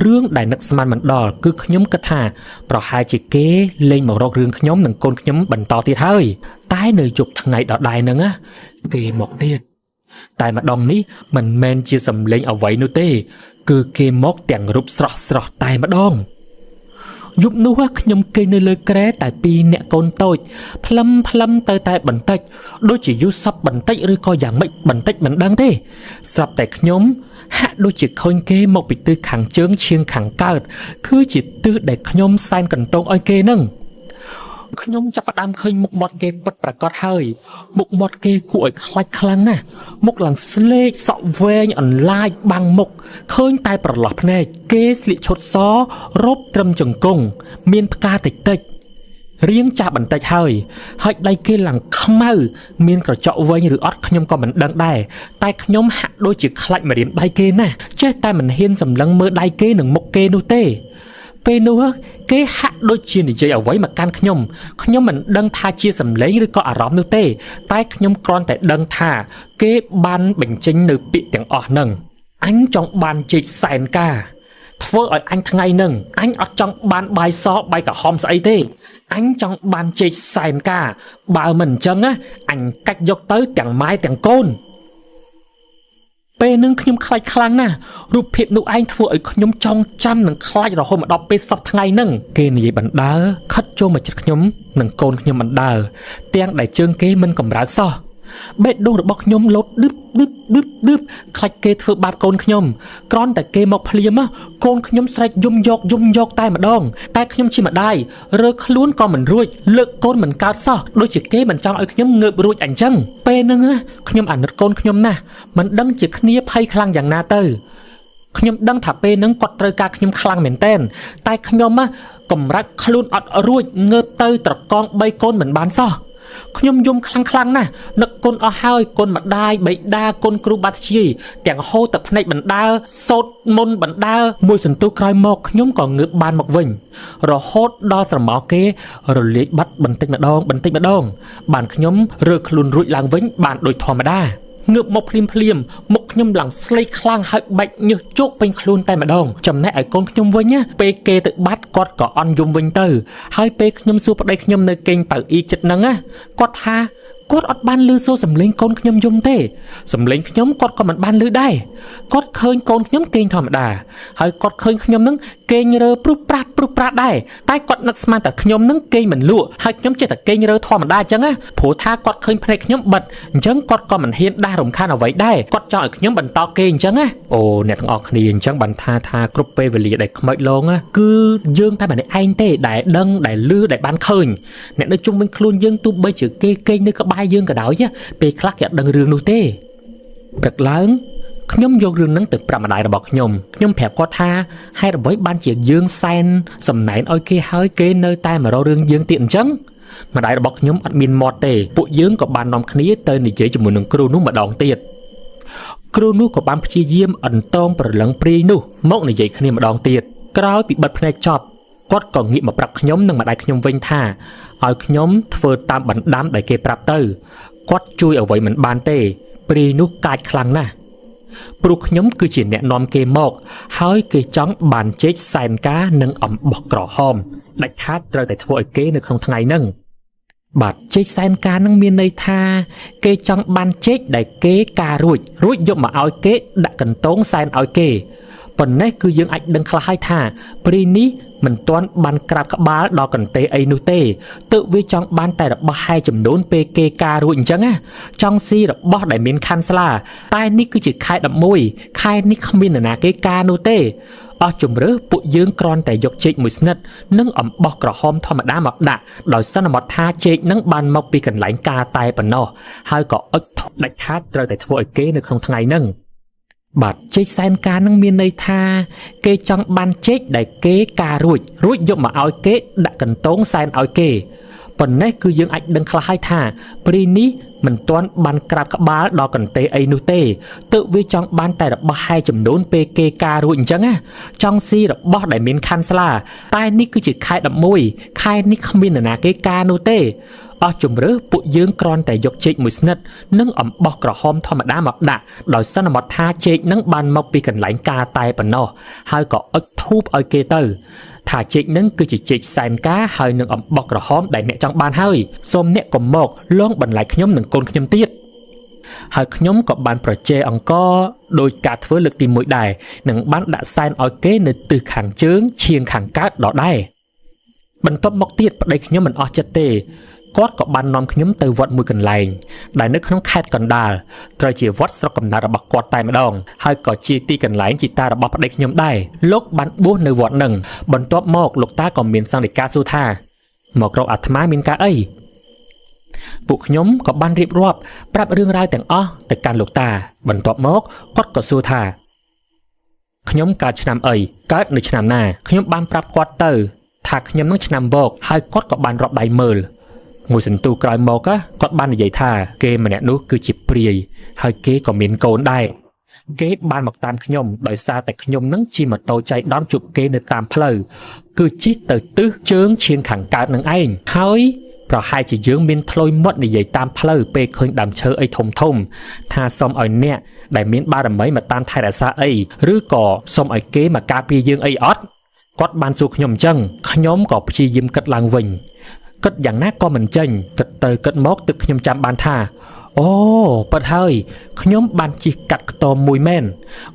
Speaker 2: រឿងដែលនឹកស្មានមិនដល់គឺខ្ញុំគិតថាប្រហែលជាគេលេងមករករឿងខ្ញុំនិងកូនខ្ញុំបន្តទៀតហើយតែនៅយប់ថ្ងៃដដែលហ្នឹងគេមកទៀតតែម្ដងនេះមិនមែនជាសម្លេងអ្វីនោះទេគឺគេមកទាំងរូបស្រស់ស្រស់តែម្ដងយប់នោះខ្ញុំគេងនៅលើគ្រែតែពីរអ្នកកូនតូចផ្លឹមផ្លឹមទៅតែបន្តិចដូចជាយូរសពបន្តិចឬក៏យ៉ាងម៉េចបន្តិចមិនដឹងទេស្រាប់តែខ្ញុំហាក់ដូចជាឃើញគេមកពីទិសខាងជើងឈៀងខាងកើតគឺជាទិសដែលខ្ញុំសែនកន្ទងឲ្យគេនឹងខ្ញុំចាប់ផ្ដើមឃើញមុខមាត់គេពិតប្រាកដហើយមុខមាត់គេគួរឲ្យខ្លាចខ្លាំងណាស់មុខឡើងស្លេកសក់វែងអន្លាយបាំងមុខឃើញតែប្រឡោះភ្នែកគេស្លៀកឈុតសរ៉ូបត្រឹមជង្គង់មានផ្កាតិចតិចរៀងចាស់បន្តិចហើយហើយដៃគេឡើងខ្មៅមានក្រចកវែងឬអត់ខ្ញុំក៏មិនដឹងដែរតែខ្ញុំហាក់ដូចជាខ្លាចម្រាមដៃគេណាស់ចេះតែមិនហ៊ានសម្លឹងមើលដៃគេនិងមុខគេនោះទេពេលនោះគេហាក់ដូចជានិយាយអ្វីមកកាន់ខ្ញុំខ្ញុំមិនដឹងថាជាសម្លេងឬក៏អារម្មណ៍នោះទេតែខ្ញុំគ្រាន់តែដឹងថាគេបានបញ្ចេញនៅពាក្យទាំងអស់ហ្នឹងអញចង់បានជែកសែនការធ្វើឲ្យអញថ្ងៃហ្នឹងអញអត់ចង់បានបាយសបាយក្រហមស្អីទេអញចង់បានជែកសែនការបើមិនអញ្ចឹងណាអញកាច់យកទៅទាំងម៉ែទាំងកូនពេលនឹងខ្ញុំខ្លាចខ្លាំងណាស់រូបភាពនោះឯងធ្វើឲ្យខ្ញុំចងចាំនិងខ្លាចរហូតមកដល់ពេលសប្តាហ៍ថ្ងៃហ្នឹងគេនិយាយបណ្ដើខិតចូលមកចិត្តខ្ញុំនិងកូនខ្ញុំបណ្ដើទាំងដែលជើងគេមិនកម្រើកសោះបេះដូងរបស់ខ្ញុំលោតឌឹបឌឹបឌឹបឌឹបខ្លាចគេធ្វើបាបកូនខ្ញុំគ្រាន់តែគេមកភ្លាមកូនខ្ញុំស្រែកយំយកយំយកតែម្ដងតែខ្ញុំជាម្ដាយរើខ្លួនក៏មិនរួចលើកកូនមិនកើតសោះដូចជាគេមិនចង់ឲ្យខ្ញុំងើបរួចអញ្ចឹងពេលហ្នឹងខ្ញុំអាណិតកូនខ្ញុំណាស់មិនដឹងជាគ្នាភ័យខ្លាំងយ៉ាងណាទៅខ្ញុំដឹងថាពេលហ្នឹងគាត់ត្រូវការខ្ញុំខ្លាំងមែនទែនតែខ្ញុំកម្រិតខ្លួនអត់រួចងើបទៅត្រកង3កូនមិនបានសោះខ្ញុំយំខ្លាំងខ្លាំងណាស់នឹកគុណអស់ហើយគុណម្ដាយបិតាគុណគ្រូបាធ្យាយទាំងហូរទឹកភ្នែកបណ្ដើសូត្រមុនបណ្ដើមួយសន្ទុះក្រោយមកខ្ញុំក៏ងើបបានមកវិញរហូតដល់ស្រមោលគេរលាយបាត់បន្តិចម្ដងបន្តិចម្ដងបានខ្ញុំរើខ្លួនរួចឡើងវិញបានដូចធម្មតា ងើបមកភ្លាមភ្លាមមុខខ្ញុំឡើងស្លេកខ្លាំងហើយបែកញើសជោកពេញខ្លួនតែម្ដងចំណែកឲ្យកូនខ្ញុំវិញពេលគេទៅបាត់គាត់ក៏អន់យំវិញទៅហើយពេលខ្ញុំសួរប្តីខ្ញុំនៅគេងប៉ៅអ៊ីចិត្តហ្នឹងណាគាត់ថាគាត់អត់បានឮសូរសំឡេងកូនខ្ញុំយំទេសំឡេងខ្ញុំគាត់ក៏មិនបានឮដែរគាត់ឃើញកូនខ្ញុំគេងធម្មតាហើយគាត់ឃើញខ្ញុំនឹងគេងរើព្រុសប្រាស់ព្រុសប្រាស់ដែរតែគាត់នឹកស្មានតែខ្ញុំនឹងគេងមិនលក់ហើយខ្ញុំចេះតែគេងរើធម្មតាអញ្ចឹងណាព្រោះថាគាត់ឃើញភ្នែកខ្ញុំបិទអញ្ចឹងគាត់ក៏មិនហ៊ានដាស់រំខានអ្វីដែរគាត់ចង់ឲ្យខ្ញុំបន្តគេងអញ្ចឹងណាអូអ្នកទាំងអស់គ្នាអញ្ចឹងបានថាគ្រប់ពេលវេលាដែលខ្មោចលងគឺយើងតែម្នាក់ឯងទេដែលដឹងដែលឮដែលបានឃើញអ្នកនៅជុំវិញខ្លួនយើងទោះបីជាគេគេងនៅក្បែរយើងក៏ដោយពេលខ្លះគេអត់ដឹងរឿងនោះទេព្រឹកឡើងខ្ញុំយករឿងហ្នឹងទៅប្រាប់ម្ដាយរបស់ខ្ញុំខ្ញុំប្រាប់គាត់ថាហេតុអ្វីបានជាយើងសែនសំណែនឲ្យគេហើយគេនៅតែមករករឿងយើងទៀតអញ្ចឹងម្ដាយរបស់ខ្ញុំអត់មានមាត់ទេពួកយើងក៏បាននាំគ្នាទៅនិយាយជាមួយនឹងគ្រូនោះម្ដងទៀតគ្រូនោះក៏បានព្យាយាមអន្តងប្រឡឹងព្រាយនោះមកនិយាយគ្នាម្ដងទៀតក្រោយពីបិទភ្នែកចប់គាត់ក៏ងាកមកប្រាប់ខ្ញុំនិងម្ដាយខ្ញុំវិញថាឲ្យខ្ញុំធ្វើតាមបណ្ដាំដែលគេប្រាប់ទៅគាត់ជួយអ្វីមិនបានទេព្រាយនោះកាចខ្លាំងណាស់ព្រោះខ្ញុំគឺជាអ្នកនាំគេមកហើយគេចង់បានចេកសែនការនិងអំបោះក្រហមដាច់ខាតត្រូវតែធ្វើឲ្យគេនៅក្នុងថ្ងៃហ្នឹងបាទចេកសែនការនឹងមានន័យថាគេចង់បានចេកដែលគេការរួចយកមកឲ្យគេដាក់កន្ទងសែនឲ្យគេប៉ុន្តែគឺយើងអាចដឹងខ្លះហើយថាព្រាយនេះមិនទាន់បានក្រាបក្បាលដល់កន្ទេអីនោះទេទើបវាចង់បានតែរបស់ហែចំនួនពេលគេការរួចអញ្ចឹងណាចង់ស៊ីរបស់ដែលមានខាន់ស្លាតែនេះគឺជាខែ11ខែនេះគ្មាននរណាគេការនោះទេអស់ជំរឿពួកយើងគ្រាន់តែយកចេកមួយស្និតនិងអំបោះក្រហមធម្មតាមកដាក់ដោយសន្មតថាចេកនឹងបានមកពីកន្លែងការតែប៉ុណ្ណោះហើយក៏អុជដាច់ខាតត្រូវតែធ្វើឲ្យគេនៅក្នុងថ្ងៃហ្នឹងបាទចេកសែនការនឹងមានន័យថាគេចង់បានចេកដែលគេការរួចយកមកឲ្យគេដាក់កន្ទងសែនឲ្យគេប៉ុន្តែគឺយើងអាចដឹងខ្លះហើយថាព្រាយនេះមិនទាន់បានក្រាបក្បាលដល់កន្ទេអីនោះទេទើបវាចង់បានតែរបស់ហែចំនួនពេលគេការរួចអញ្ចឹងណាចង់ស៊ីរបស់ដែលមានខាន់ស្លាតែនេះគឺជាខែ11ខែនេះគ្មាននរណាគេការនោះទេអស់ជំរឿពួកយើងគ្រាន់តែយកចេកមួយស្និតនិងអំបោះក្រហមធម្មតាមកដាក់ដោយសន្មតថាចេកនឹងបានមកពីកន្លែងការតែប៉ុណ្ណោះហើយក៏អុជធូបឲ្យគេទៅថាចេកនឹងគឺជាចេកសែនការហើយនឹងអំបោះក្រហមដែលអ្នកចង់បានហើយសូមអ្នកកុំមកលងបន្លាយខ្ញុំនិងកូនខ្ញុំទៀតហើយខ្ញុំក៏បានប្រជែអង្គដោយការធ្វើលើកទី1ដែរនិងបានដាក់សែនឲ្យគេនៅទិសខាងជើងឈៀងខាងកើតដដែលបន្ទាប់មកទៀតប្តីខ្ញុំមិនអស់ចិត្តទេគាត់ក៏បាននាំខ្ញុំទៅវត្តមួយកន្លែងដែលនៅក្នុងខេត្តកណ្ដាលត្រូវជាវត្តស្រុកកំណើតរបស់គាត់តែម្ដងហើយក៏ជាទីកន្លែងជីតារបស់ប្តីខ្ញុំដែរលោកបានបួសនៅវត្តនឹងបន្ទាប់មកលោកតាក៏មានសង្ឃដីកាសួរថាមករកអាត្មាមានការអីពួកខ្ញុំក៏បានរៀបរាប់ប្រាប់រឿងរ៉ាវទាំងអស់ទៅកាន់លោកតាបន្ទាប់មកគាត់ក៏សួរថាខ្ញុំកើតឆ្នាំអីកើតនៅឆ្នាំណាខ្ញុំបានប្រាប់គាត់ទៅថាខ្ញុំនឹងឆ្នាំវកហើយគាត់ក៏បានរាប់ដៃមើលមួយសន្ទុះក្រោយមកគាត់បាននិយាយថាគេម្នាក់នោះគឺជាព្រាយហើយគេក៏មានកូនដែរគេបានមកតាមខ្ញុំដោយសារតែខ្ញុំនឹងជិះម៉ូតូចៃដន្យជួបគេនៅតាមផ្លូវគឺជិះទៅទិសជើងឈៀងខាងកើតនឹងឯងហើយប្រហែលជាយើងមានធ្លុយមាត់និយាយតាមផ្លូវពេលឃើញដើមឈើអីធំធំថាសូមឲ្យអ្នកដែលមានបារមីមកតាមថែរក្សាអីឬក៏សូមឲ្យគេមកការពារយើងអីអត់គាត់បានសួរខ្ញុំអញ្ចឹងខ្ញុំក៏ព្យាយាមគិតឡើងវិញគិតយ៉ាងណាក៏មិនចេញគិតទៅគិតមកទើបខ្ញុំចាំបានថាអូពិតហើយខ្ញុំបានជិះកាត់ខ្ទមមួយមែន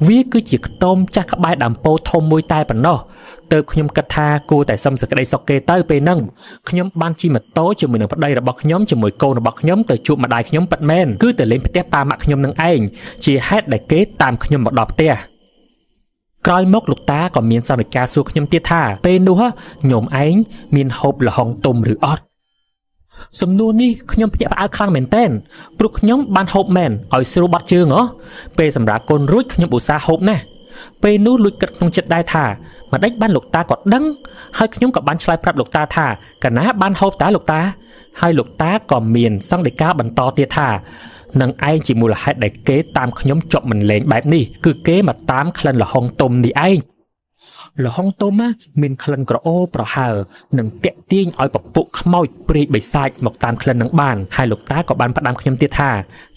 Speaker 2: វាគឺជាខ្ទមចាស់ក្បែរដើមពោធិ៍ធំមួយតែប៉ុណ្ណោះទើបខ្ញុំគិតថាគួរតែសុំសេចក្តីសុខគេទៅពេលហ្នឹងខ្ញុំបានជិះម៉ូតូជាមួយនឹងប្តីរបស់ខ្ញុំជាមួយកូនរបស់ខ្ញុំទៅជួបម្ដាយខ្ញុំពិតមែនគឺទៅលេងផ្ទះប៉ាម៉ាក់ខ្ញុំនឹងឯងជាហេតុដែលគេតាមខ្ញុំមកដល់ផ្ទះក្រោយមកលោកតាក៏មានសន្និកាសួរខ្ញុំទៀតថាពេលនោះញោមឯងមានហូបល្ហុងទុំឬអត់សំណួរនេះខ្ញុំភ្ញាក់ផ្អើលខ្លាំងមែនទែនព្រោះខ្ញុំបានហូបមែនឲ្យស្រួលបាត់ជើងហ៎ពេលសម្រាប់កូនរួចខ្ញុំឧស្សាហ៍ហូបណាស់ពេលនោះលួចគិតក្នុងចិត្តដែរថាម្ដេចបានលោកតាក៏ដឹងហើយខ្ញុំក៏បានឆ្លើយប្រាប់លោកតាថាកាលណាបានហូបតាលោកតាហើយលោកតាក៏មានសង្ឃដីកាបន្តទៀតថានឹងឯងជាមូលហេតុដែលគេតាមខ្ញុំជាប់មិនលែងបែបនេះគឺគេមកតាមក្លិនល្ហុងទុំនេះឯង ល្ហុងទុំមានក្លិនក្រអូបប្រហើរនិងតាក់ទាញឲ្យពពួកខ្មោចព្រាយបិសាចមកតាមក្លិននឹងបានហើយលោកតាក៏បានផ្ដាំខ្ញុំទៀតថា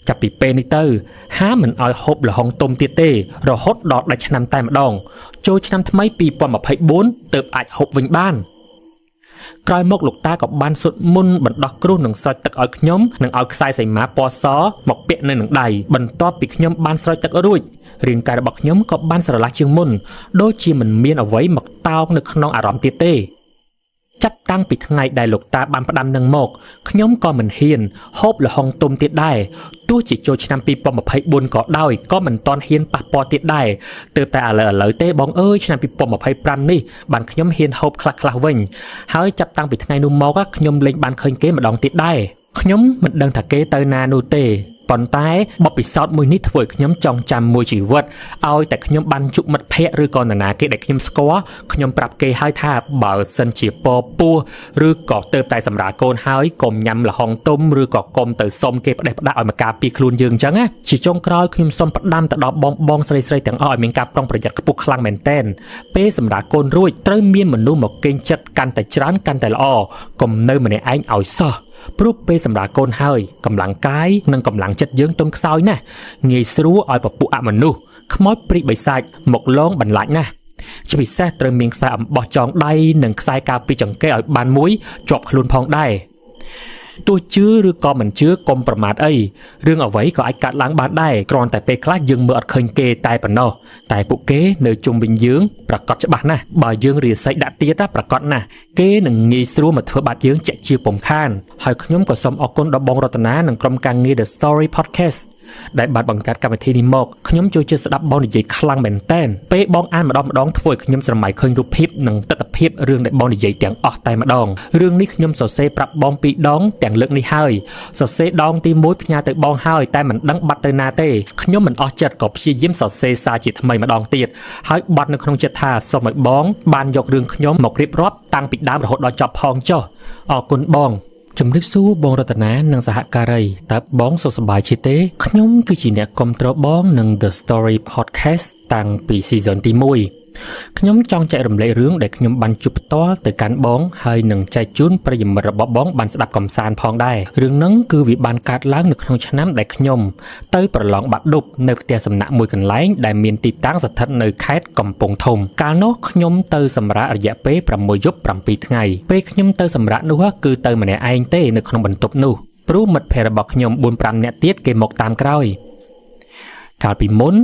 Speaker 2: ចាប់ពីពេលនេះទៅហាមមិនឲ្យហូបល្ហុងទុំទៀតទេរហូតដល់ដាច់ឆ្នាំតែម្ដងចូលឆ្នាំថ្មី2024ទើបអាចហូបវិញបានក្រោយមកលោកតាក៏បានសុទ្ធមុនបណ្ដោះគ្រោះនិងស្រោចទឹកឲ្យខ្ញុំនិងឲ្យខ្សែសីមាពណ៌សមកពាក់នៅនឹងដៃបន្ទាប់ពីខ្ញុំបានស្រោចទឹករួចរាងកាយរបស់ខ្ញុំក៏បានស្រឡះជាងមុនដូចជាមិនមានអ្វីមកតោងនៅក្នុងអារម្មណ៍ទៀតទេចាប់តាំងពីថ្ងៃដែលលោកតាបានផ្ដាំនឹងមកខ្ញុំក៏មិនហ៊ានហូបល្ហុងទុំទៀតដែរទោះជាចូលឆ្នាំ2024ក៏ដោយក៏មិនទាន់ហ៊ានប៉ះពាល់ទៀតដែរទើបតែឥឡូវទេបងអើយឆ្នាំ2025នេះបានខ្ញុំហ៊ានហូបខ្លះៗវិញហើយចាប់តាំងពីថ្ងៃនោះមកខ្ញុំលែងបានឃើញគេម្ដងទៀតដែរខ្ញុំមិនដឹងថាគេទៅណានោះទេប៉ុន្តែបទពិសោធន៍មួយនេះធ្វើឲ្យខ្ញុំចងចាំមួយជីវិតឲ្យតែខ្ញុំបានជួបមិត្តភ័ក្តិឬក៏នរណាគេដែលខ្ញុំស្គាល់ខ្ញុំប្រាប់គេហើយថាបើសិនជាពពោះឬក៏ទៅតែសម្រាលកូនហើយកុំញ៉ាំល្ហុងទុំឬក៏កុំទៅសុំគេផ្ដេសផ្ដាស់ឲ្យមកការពារខ្លួនយើងអញ្ចឹងណាជាចុងក្រោយខ្ញុំសូមផ្ដាំទៅដល់បងស្រីៗទាំងអស់ឲ្យមានការប្រុងប្រយ័ត្នខ្ពស់ខ្លាំងមែនទែនពេលសម្រាលកូនរួចត្រូវមានមនុស្សមកកេងចិត្តកាន់តែច្រើនកាន់តែល្អកុំនៅម្នាក់ឯងឲ្យសោះព្រោះពេលសម្រាលកូនហើយកម្លាំងកាយនិងកម្លាំងចិត្តយើងទន់ខ្សោយណាស់ងាយស្រួលឲ្យពពួកអមនុស្សខ្មោចព្រីបិសាចមកលងបន្លាចណាស់ជាពិសេសត្រូវមានខ្សែអំបោះចងដៃនិងខ្សែការពារចង្កេះឲ្យបានមួយជាប់ខ្លួនផងដែរទោះជឿឬក៏មិនជឿកុំប្រមាថអីរឿងអ្វីក៏អាចកាត់ឡើងបានដែរគ្រាន់តែពេលខ្លះយើងមើលអត់ឃើញគេតែប៉ុណ្ណោះតែពួកគេនៅជុំវិញយើងប្រកាសច្បាស់ណាស់បើយើងរាសីដាក់ទៀតប្រកាសណាស់គេនឹងងាយស្រួលមកធ្វើបាបយើងជាក់ជាពុំខានហើយខ្ញុំក៏សូមអរគុណដល់បងរតនានិងក្រុមការងារ The Story Podcast ដែលបានបង្កើតកម្មវិធីនេះមកខ្ញុំចូលចិត្តស្ដាប់បងនិយាយខ្លាំងមែនទែនពេលបងអានម្ដងម្ដងធ្វើឲ្យខ្ញុំស្រមៃឃើញរូបភាពនិងទិដ្ឋភាពរឿងដែលបងនិយាយទាំងអស់តែម្ដងរឿងនេះខ្ញុំសរសេរប្រាប់បងពីរដងទាំងលើកនេះហើយសរសេរដងទី1ផ្ញើទៅបងហើយតែមិនដឹងបាត់ទៅណាទេខ្ញុំមិនអស់ចិត្តក៏ព្យាយាមសរសេរសារជាថ្មីម្ដងទៀតហើយបាត់នៅក្នុងចិត្តថាសូមឲ្យបងបានយករឿងខ្ញុំមករៀបរាប់តាំងពីដើមរហូតដល់ចប់ផងចុះអរគុណបងជំរាបសួរបងរតនានិងសហការីតើបងសុខសប្បាយជាទេខ្ញុំគឺជាអ្នកគាំទ្របងនិង The Story Podcast តាំងពី Season ទី1ខ្ញុំចង់ចែករំលែករឿងដែលខ្ញុំបានជួបផ្ទាល់ទៅកាន់បងហើយនឹងចែកជូនប្រិយមិត្តរបស់បងបានស្ដាប់កម្សាន្តផងដែររឿងហ្នឹងគឺវាបានកើតឡើងនៅក្នុងឆ្នាំដែលខ្ញុំទៅប្រឡងបាក់ឌុបនៅផ្ទះសំណាក់មួយកន្លែងដែលមានទីតាំងស្ថិតនៅខេត្តកំពង់ធំកាលនោះខ្ញុំទៅសម្រាករយៈពេល6យប់7ថ្ងៃពេលខ្ញុំទៅសម្រាកនោះគឺទៅម្នាក់ឯងទេនៅក្នុងបន្ទប់នោះព្រោះមិត្តភ័ក្តិរបស់ខ្ញុំ 4-5 នាក់ទៀតគេមកតាមក្រោយកាលពីមុន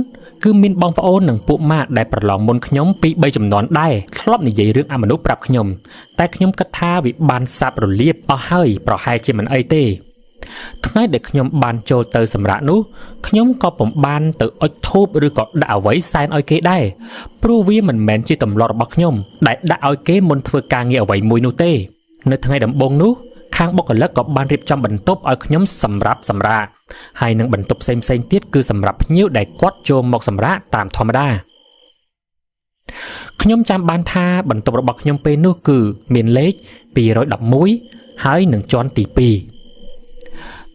Speaker 2: គឺមានបងប្អូននិងពួកម៉ាកដែលប្រឡងមុនខ្ញុំ2 3ចំនួនដែរធ្លាប់និយាយរឿងអមនុស្សប្រាប់ខ្ញុំតែខ្ញុំគិតថាវាបានសាបរលាបអស់ហើយប្រហែលជាមិនអីទេថ្ងៃដែលខ្ញុំបានចូលទៅសម្រាកនោះខ្ញុំក៏ពុំបានទៅអុជធូបឬក៏ដាក់អ្វីសែនឲ្យគេដែរព្រោះវាមិនមែនជាទម្លាប់របស់ខ្ញុំដែលដាក់ឲ្យគេមុនធ្វើការងារអ្វីមួយនោះទេនៅថ្ងៃដំបូងនោះខាងបុគ្គលិកក៏បានរៀបចំបន្ទប់ឲ្យខ្ញុំសម្រាប់សម្រាកហើយនឹងបន្ទប់ផ្សេងៗទៀតគឺសម្រាប់ភ្ញៀវដែលគាត់ចូលមកសម្រាកតាមធម្មតាខ្ញុំចាំបានថាបន្ទប់របស់ខ្ញុំពេលនោះគឺមានលេខ211ហើយនឹងជាន់ទី2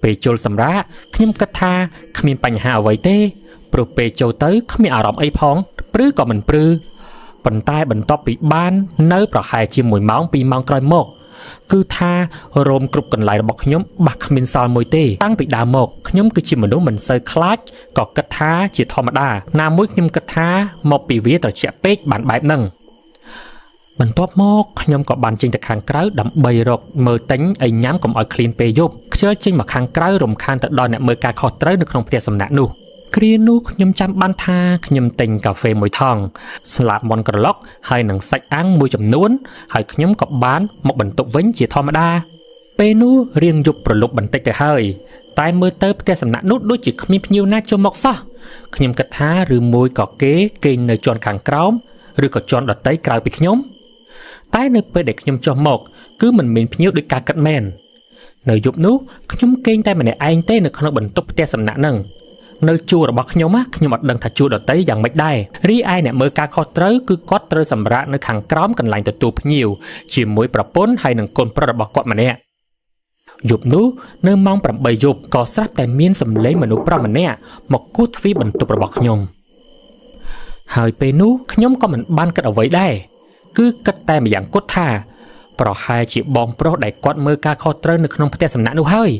Speaker 2: ពេលចូលសម្រាកខ្ញុំគិតថាគ្មានបញ្ហាអ្វីទេព្រោះពេលចូលទៅគ្មានអារម្មណ៍អីផងព្រឺក៏មិនព្រឺប៉ុន្តែបន្ទាប់ពីបាននៅប្រហែលជា1ម៉ោង2ម៉ោងក្រោយមកគឺថារោមគ្រប់កន្លែងរបស់ខ្ញុំបាក់គ្មានសល់មួយទេតាំងពីដើមមកខ្ញុំគឺជាមនុស្សមិនសូវខ្លាចក៏គិតថាជាធម្មតាណាមួយខ្ញុំគិតថាមកពីវាត្រជាក់ពេកបានបែបហ្នឹងបន្ទាប់មកខ្ញុំក៏បានចេញទៅខាងក្រៅដើម្បីរកមើលទិញអីញ៉ាំកុំឲ្យឃ្លានពេលយប់ខ្ជិលចេញមកខាងក្រៅរំខានទៅដល់អ្នកមើលការខុសត្រូវនៅក្នុងផ្ទះសំណាក់នោះគ្រានោះខ្ញុំចាំបានថាខ្ញុំទិញកាហ្វេមួយថង់ស្លាបមាន់ក្រឡុកហើយនឹងសាច់អាំងមួយចំនួនហើយខ្ញុំក៏បានមកបន្ទប់វិញជាធម្មតាពេលនោះរៀងយប់ប្រលប់បន្តិចទៅហើយតែមើលទៅផ្ទះសំណាក់នោះដូចជាគ្មានភ្ញៀវណាចូលមកសោះខ្ញុំគិតថាឬមួយក៏គេគេងនៅជាន់ខាងក្រោមឬក៏ជាន់ដទៃក្រៅពីខ្ញុំតែនៅពេលដែលខ្ញុំចុះមកគឺមិនមានភ្ញៀវដោយការគិតមែននៅយប់នោះខ្ញុំគេងតែម្នាក់ឯងទេនៅក្នុងបន្ទប់ផ្ទះសំណាក់ហ្នឹងនៅជួររបស់ខ្ញុំខ្ញុំអត់ដឹងថាជួរដទៃយ៉ាងម៉េចដែររីឯអ្នកមើលការខុសត្រូវគឺគាត់ត្រូវសម្រាកនៅខាងក្រោមកន្លែងទទួលភ្ញៀវជាមួយប្រពន្ធហើយនិងកូនប្រុសរបស់គាត់ម្នាក់យប់នោះនៅម៉ោង8យប់ក៏ស្រាប់តែមានសំឡេងមនុស្សប្រុសម្នាក់មកគោះទ្វារបន្ទប់របស់ខ្ញុំហើយពេលនោះខ្ញុំក៏មិនបានគិតអ្វីដែរ
Speaker 1: គឺគិតតែម្យ៉ាងគត់ថាប្រហែលជាបងប្រុសដែលគាត់មើលការខុសត្រូវនៅក្នុងផ្ទះសំណាក់នោះហើយ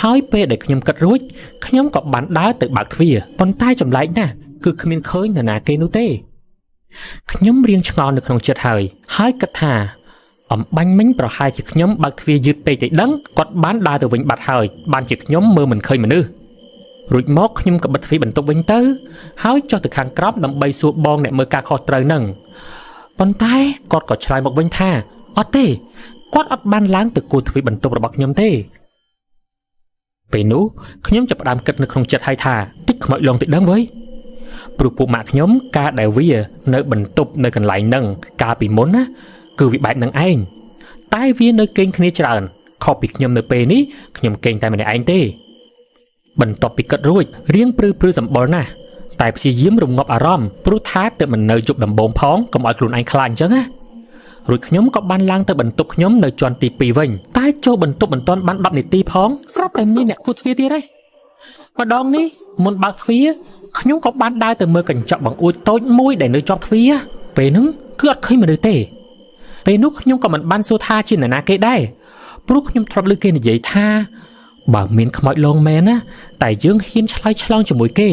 Speaker 1: ហើយពេលដែលខ្ញុំគិតរួចខ្ញុំក៏បានដើរទៅបើកទ្វារប៉ុន្តែចម្លែកណាស់គឺគ្មានឃើញនរណាគេនោះទេខ្ញុំរៀងឆ្ងល់នៅក្នុងចិត្តហើយហើយគិតថាអំបាញ់មិញប្រហែលជាខ្ញុំបើកទ្វារយឺតពេកទៅដឹងគាត់បានដើរទៅវិញបាត់ហើយបានជាខ្ញុំមើលមិនឃើញមនុស្សរួចមកខ្ញុំក៏បិទទ្វារបន្ទប់វិញទៅហើយចុះទៅខាងក្រោមដើម្បីសួរបងអ្នកមើលការខុសត្រូវនឹងប៉ុន្តែគាត់ក៏ឆ្លើយមកវិញថាអត់ទេគាត់អត់បានឡើងទៅគួរទ្វារបន្ទប់របស់ខ្ញុំទេពេលនោះខ្ញុំចាប់ផ្ដើមគិតនៅក្នុងចិត្តហើយថាតិចខ្មោចលងតិចដឹងវើយព្រោះពួកម៉ាក់ខ្ញុំការដែលវានៅបន្ទប់នៅកន្លែងហ្នឹងកាលពីមុនណាគឺវាបែបនឹងឯងតែវានៅកេងគ្នាច្រើនខុសពីខ្ញុំនៅពេលនេះខ្ញុំកេងតែម្នាក់ឯងទេបន្ទាប់ពីគិតរួចរៀងព្រឺព្រឺសម្បុរណាស់តែព្យាយាមរងាប់អារម្មណ៍ព្រោះថាទើបមិននៅយប់ដំបូងផងកុំឲ្យខ្លួនឯងខ្លាចអញ្ចឹងណារួចខ្ញុំក៏បានឡើងទៅបន្ទប់ខ្ញុំនៅជាន់ទី2វិញតែចូលបន្ទប់មិនទាន់បាន10នាទីផងស្រាប់តែមានអ្នកគោះទ្វារទៀតហើយម្ដងនេះមុនបើកទ្វារខ្ញុំក៏បានដើរទៅមើលកញ្ចក់បង្អួចតូចមួយដែលនៅជាប់ទ្វារពេលហ្នឹងគឺអត់ឃើញមនុស្សទេពេលនោះខ្ញុំក៏មិនបានសួរថាជានរណាគេដែរព្រោះខ្ញុំធ្លាប់ឮគេនិយាយថាបើមានខ្មោចលងមែនណាតែយើងហ៊ានឆ្លើយឆ្លងជាមួយគេ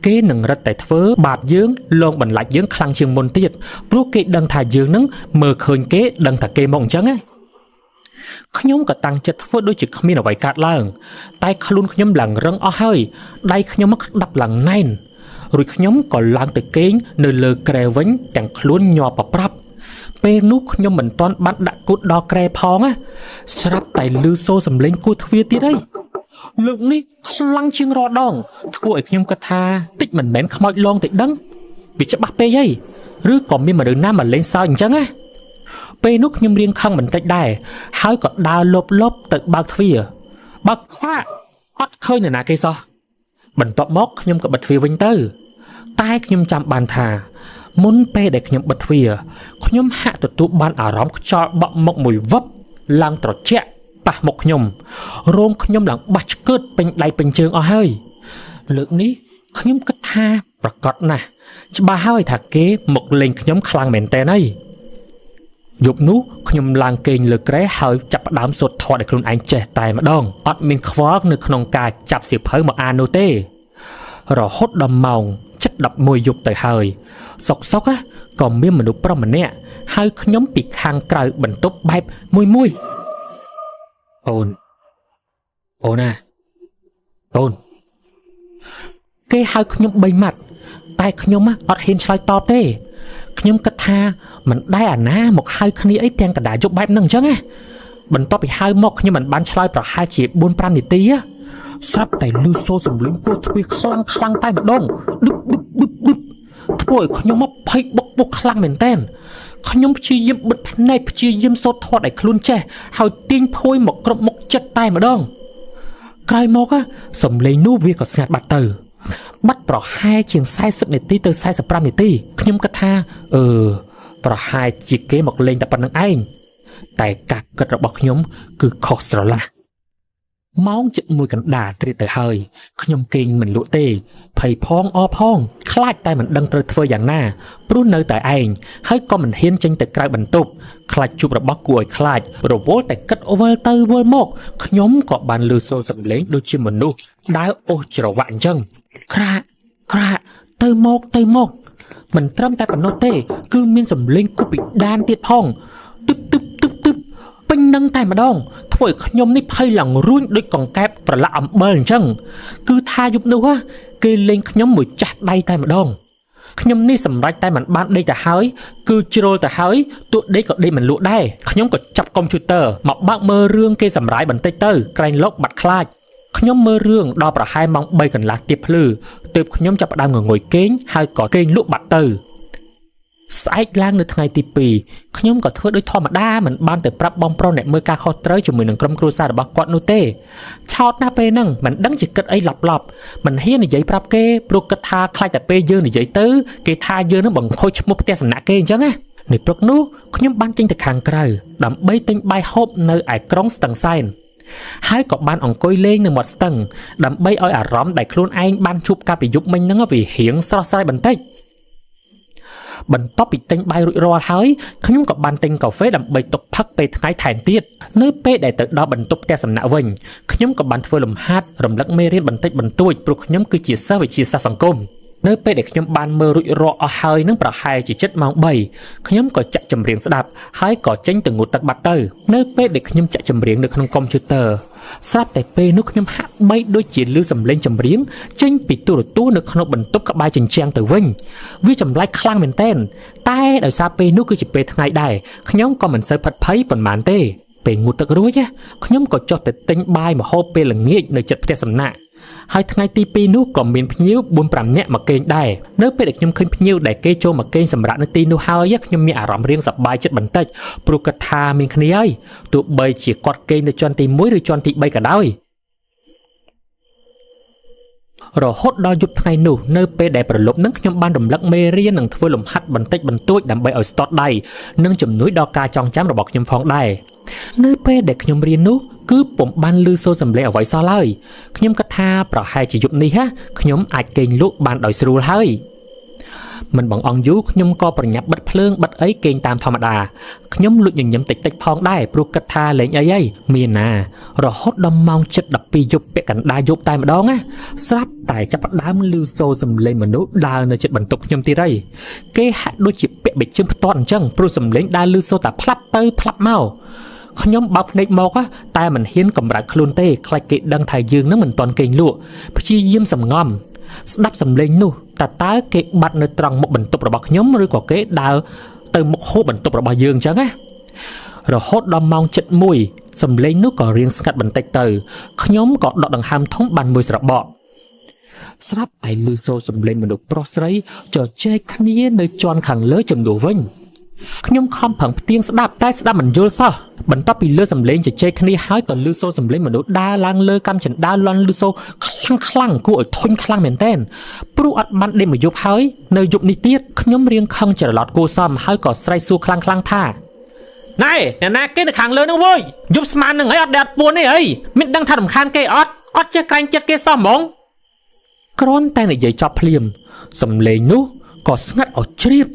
Speaker 1: គេនឹងរឹតតែធ្វើបាបយើងលងបន្លាចយើងខ្លាំងជាងមុនទៀតព្រោះគេដឹងថាយើងនឹងមើលឃើញគេដឹងថាគេមកអញ្ចឹងណាខ្ញុំក៏តាំងចិត្តធ្វើដូចជាគ្មានអ្វីកើតឡើងតែខ្លួនខ្ញុំឡើងរឹងអស់ហើយដៃខ្ញុំមកក្តាប់ឡើងណែនរួចខ្ញុំក៏ឡើងទៅគេងនៅលើគ្រែវិញទាំងខ្លួនញ័រប្រប្រាប់ពេលនោះខ្ញុំមិនទាន់បានដាក់គូទដល់គ្រែផងណាស្រាប់តែឮសូរសំឡេងគោះទ្វារទៀតហើយលើកនេះខ្លាំងជាងរាល់ដងធ្វើឲ្យខ្ញុំគិតថាតិចមិនមែនខ្មោចលងតិចដឹងវាច្បាស់ពេកហើយឬក៏មានមនុស្សណាមកលេងសើចអញ្ចឹងណាពេលនោះខ្ញុំរៀងខឹងបន្តិចដែរហើយក៏ដើរលបលបទៅបើកទ្វារបើកខ្វាក់អត់ឃើញនរណាគេសោះបន្ទាប់មកខ្ញុំក៏បិទទ្វារវិញទៅតែខ្ញុំចាំបានថាមុនពេលដែលខ្ញុំបិទទ្វារខ្ញុំហាក់ទទួលបានអារម្មណ៍ខ្យល់បក់មកមួយវឹបឡើងត្រជាក់ប៉ះមុខខ្ញុំរោងខ្ញុំឡើងបាសឆ្កើតពេញដៃពេញជើងអស់ហើយលើកនេះខ្ញុំគិតថាប្រកាសណាស់ច្បាស់ហើយថាគេមកលេងខ្ញុំខ្លាំងមែនតើហើយយប់នោះខ្ញុំឡើងគេងលើគ្រែហើយចាប់ផ្ដើមសូត្រធម៌ឲ្យខ្លួនឯងចេះតែម្ដងអត់មានខ្វល់នៅក្នុងការចាប់សៀវភៅមកអាននោះទេរហូតដល់ម៉ោង7:11យប់ទៅហើយសុកសុកក៏មានមនុស្សប្រុសម្នាក់ហៅខ្ញុំពីខាងក្រៅបន្ទប់បែបមួយមួយអូនអូនណាអូនគេហៅខ្ញុំ3ម៉ាត់តែខ្ញុំអត់ហ៊ានឆ្លើយតបទេខ្ញុំគិតថាមិនដែរអាណាមកហៅគ្នាអីទាំងកណ្ដាលយប់បែបហ្នឹងអញ្ចឹងណាបន្ទាប់ពីហៅមកខ្ញុំមិនបានឆ្លើយប្រហែលជា4-5នាទីស្រាប់តែឮសូរសំឡេងគោះទ្វារខ្លាំងខ្លាំងតែម្ដងឌឹបឌឹបឌឹបឌឹបធ្វើឲ្យខ្ញុំមកភ័យបុកបុកខ្លាំងមែនទែនខ្ញុំព្យាយាមបិទភ្នែកព្យាយាមសូត្រធាត់ឲ្យខ្លួនចេះហើយទាញភួយមកគ្រប់មុខចិត្តតែម្ដងក្រោយមកសំឡេងនោះវាក៏ស្ងាត់បាត់ទៅបាត់ប្រហែលជាង40នាទីទៅ45នាទីខ្ញុំគិតថាប្រហែលជាគេមកលេងតែប៉ុណ្្នឹងឯងតែការគិតរបស់ខ្ញុំគឺខុសស្រឡះម៉ោង7:15កណ្ដាលត្រៀតទៅហើយខ្ញុំគេងមិនលក់ទេភ័យផងអផងខ្លាចតែមិនដឹងត្រូវធ្វើយ៉ាងណាព្រោះនៅតែឯងហើយក៏មិនហ៊ានចេញទៅក្រៅបន្ទប់ខ្លាចជួបរបស់គួរឲ្យខ្លាចរវល់តែគិតវិលទៅវិលមកខ្ញុំក៏បានឮសូរសំឡេងដូចជាមនុស្សដើរអូសច្រវាក់អញ្ចឹងក្រាកក្រាកទៅមកទៅមកមិនត្រឹមតែប៉ុណ្ណោះទេគឺមានសំឡេងគប់ពីដានទៀតផងទឹបទឹបទឹបទឹបពេញនឹងតែម្ដងធ្វើឲ្យខ្ញុំនេះភ័យឡើងរួញដូចកង្កែបប្រឡាក់អំបិលអញ្ចឹងគឺថាយប់នោះគេលេងខ្ញុំមួយចាស់ដៃតែម្ដងខ្ញុំនេះសម្រេចតែមិនបានដេកទៅហើយគឺជ្រុលទៅហើយទោះដេកក៏ដេកមិនលក់ដែរខ្ញុំក៏ចាប់កុំព្យូទ័រមកបើកមើលរឿងគេសម្រាយបន្តិចទៅក្រែងលោកបាត់ខ្លាចខ្ញុំមើលរឿងដល់ប្រហែលម៉ោង3កន្លះទៀបភ្លឺទើបខ្ញុំចាប់ផ្ដើមងងុយគេងហើយក៏គេងលក់បាត់ទៅស្អែកឡើងនៅថ្ងៃទី2ខ្ញុំក៏ធ្វើដូចធម្មតាមិនបានទៅប្រាប់បងប្រុសអ្នកមើលការខុសត្រូវជាមួយនឹងក្រុមគ្រួសាររបស់គាត់នោះទេឆោតណាស់ពេលហ្នឹងមិនដឹងជាគិតអីឡប់ឡប់មិនហ៊ាននិយាយប្រាប់គេព្រោះគិតថាខ្លាចតែពេលយើងនិយាយទៅគេថាយើងនឹងបង្ខូចឈ្មោះផ្ទះសំណាក់គេអញ្ចឹងណានៅព្រឹកនោះខ្ញុំបានចេញទៅខាងក្រៅដើម្បីទិញបាយហូបនៅឯក្រុងស្ទឹងសែនហើយក៏បានអង្គុយលេងនៅមាត់ស្ទឹងដើម្បីឲ្យអារម្មណ៍ដែលខ្លួនឯងបានជួបកាលពីយប់មិញហ្នឹងវារៀងស្រស់ស្រាយបន្តិច
Speaker 2: បន្ទាប់ពីទិញបាយរួចរាល់ហើយខ្ញុំក៏បានទិញកាហ្វេដើម្បីទុកផឹកពេលថ្ងៃថែមទៀតនៅពេលដែលទៅដល់បន្ទប់ផ្ទះសំណាក់វិញខ្ញុំក៏បានធ្វើលំហាត់រំលឹកមេរៀនបន្តិចបន្តួចព្រោះខ្ញុំគឺជាសិស្សវិទ្យាសាស្ត្រសង្គមនៅពេលដែលខ្ញុំបានមើលរួចរាល់អស់ហើយនឹងប្រហែលជាជិតម៉ោង3ខ្ញុំក៏ចាក់ចម្រៀងស្ដាប់ហើយក៏ចេញទៅងូតទឹកបាត់ទៅនៅពេលដែលខ្ញុំចាក់ចម្រៀងនៅក្នុងកុំព្យូទ័រស្រាប់តែពេលនោះខ្ញុំហាក់បីដូចជាឮសំឡេងចម្រៀងចេញពីទូរទស្សន៍នៅក្នុងបន្ទប់ក្បែរជញ្ជាំងទៅវិញវាចម្លែកខ្លាំងមែនទែនតែដោយសារពេលនោះគឺជាពេលថ្ងៃដែរខ្ញុំក៏មិនសូវផិតភ័យប៉ុន្មានទេពេលងូតទឹករួចខ្ញុំក៏ចុះទៅទិញបាយម្ហូបពេលល្ងាចនៅជិតផ្ទះសំណាក់ហើយថ្ងៃទី2នោះក៏មានភ្ញៀវ 4-5 នាក់មកគេងដែរនៅពេលដែលខ្ញុំឃើញភ្ញៀវដែលគេចូលមកគេងសម្រាប់នៅទីនោះហើយខ្ញុំមានអារម្មណ៍រៀងសប្បាយចិត្តបន្តិចព្រោះគិតថាមានគ្នាហើយទោះបីជាគាត់គេងនៅជាន់ទី1ឬជាន់ទី3ក៏ដោយរហូតដល់យប់ថ្ងៃនោះនៅពេលដែលប្រលប់នឹងខ្ញុំបានរំលឹកមេរៀននិងធ្វើលំហាត់បន្តិចបន្តួចដើម្បីឲ្យស្ទាត់ដៃនិងជំនួយដល់ការចងចាំរបស់ខ្ញុំផងដែរនៅពេលដែលខ្ញុំរៀននោះគឺពុំបានឮសូរសំឡេងអ្វីសោះឡើយខ្ញុំគិតថាប្រហែលជាយប់នេះខ្ញុំអាចគេងលក់បានដោយស្រួលហើយមិនបងអង្គយូរខ្ញុំក៏ប្រញាប់បិទភ្លើងបិទអីគេងតាមធម្មតាខ្ញុំលួចញញឹមតិចតិចផងដែរព្រោះគិតថាលេងអីមានណារហូតដល់ម៉ោង7:12យប់ពាក់កណ្ដាលយប់តែម្ដងណាស្រាប់តែចាប់ផ្ដើមឮសូរសំឡេងមនុស្សដើរនៅជិតបន្ទប់ខ្ញុំទៀតហើយគេហាក់ដូចជាពាក់បិជើងផ្ទាត់អញ្ចឹងព្រោះសំឡេងដើរឮសូរតែផ្លាប់ទៅផ្លាប់មកខ្ញុំបើកភ្នែកមកតែមិនហ៊ានកម្រើកខ្លួនទេខ្លាចគេដឹងថាយើងនឹងមិនទាន់គេងលក់ព្យាយាមសំងំស្ដាប់សំឡេងនោះតើគេបាត់នៅត្រង់មុខបន្ទប់របស់ខ្ញុំឬក៏គេដើរទៅមុខហូបបន្ទប់របស់យើងអញ្ចឹងណារហូតដល់ម៉ោង7:01សំឡេងនោះក៏រៀងស្ងាត់បន្តិចទៅខ្ញុំក៏ដកដង្ហើមធំបានមួយស្របក់ស្រាប់តែឮសូរសំឡេងមនុស្សប្រុសស្រីជជែកគ្នានៅជាន់ខាងលើជំនួសវិញខ្ញុំខំប្រឹងផ្ទៀងស្ដាប់តែស្ដាប់មិនយល់សោះបន្ទាប់ពីលើសំឡេងជជែកគ្នាហើយក៏ឮសូរសំឡេងមនុស្សដើរឡើងលើកាំជណ្ដើរលន់ឮសូរខ្លាំងខ្លាំងគួរឲ្យធុញខ្លាំងមែនទែនព្រោះអត់បានដេកមួយយប់ហើយនៅយប់នេះទៀតខ្ញុំរៀងខឹងច្រឡត់គួសមហើយក៏ស្រែកសួរខ្លាំងខ្លាំងថាណែអ្នកណាគេនៅខាងលើហ្នឹងវើយយប់ស្មានហ្នឹងអីអត់ដែលអត់ពួនទេអីមានដឹងថារំខានគេអត់អត់ចេះក្រែងចិត្តគេសោះហ្មងគ្រាន់តែនិយាយចប់ភ្លាមសំឡេងនោះក៏ស្ងាត់ឲ្យជ្រាប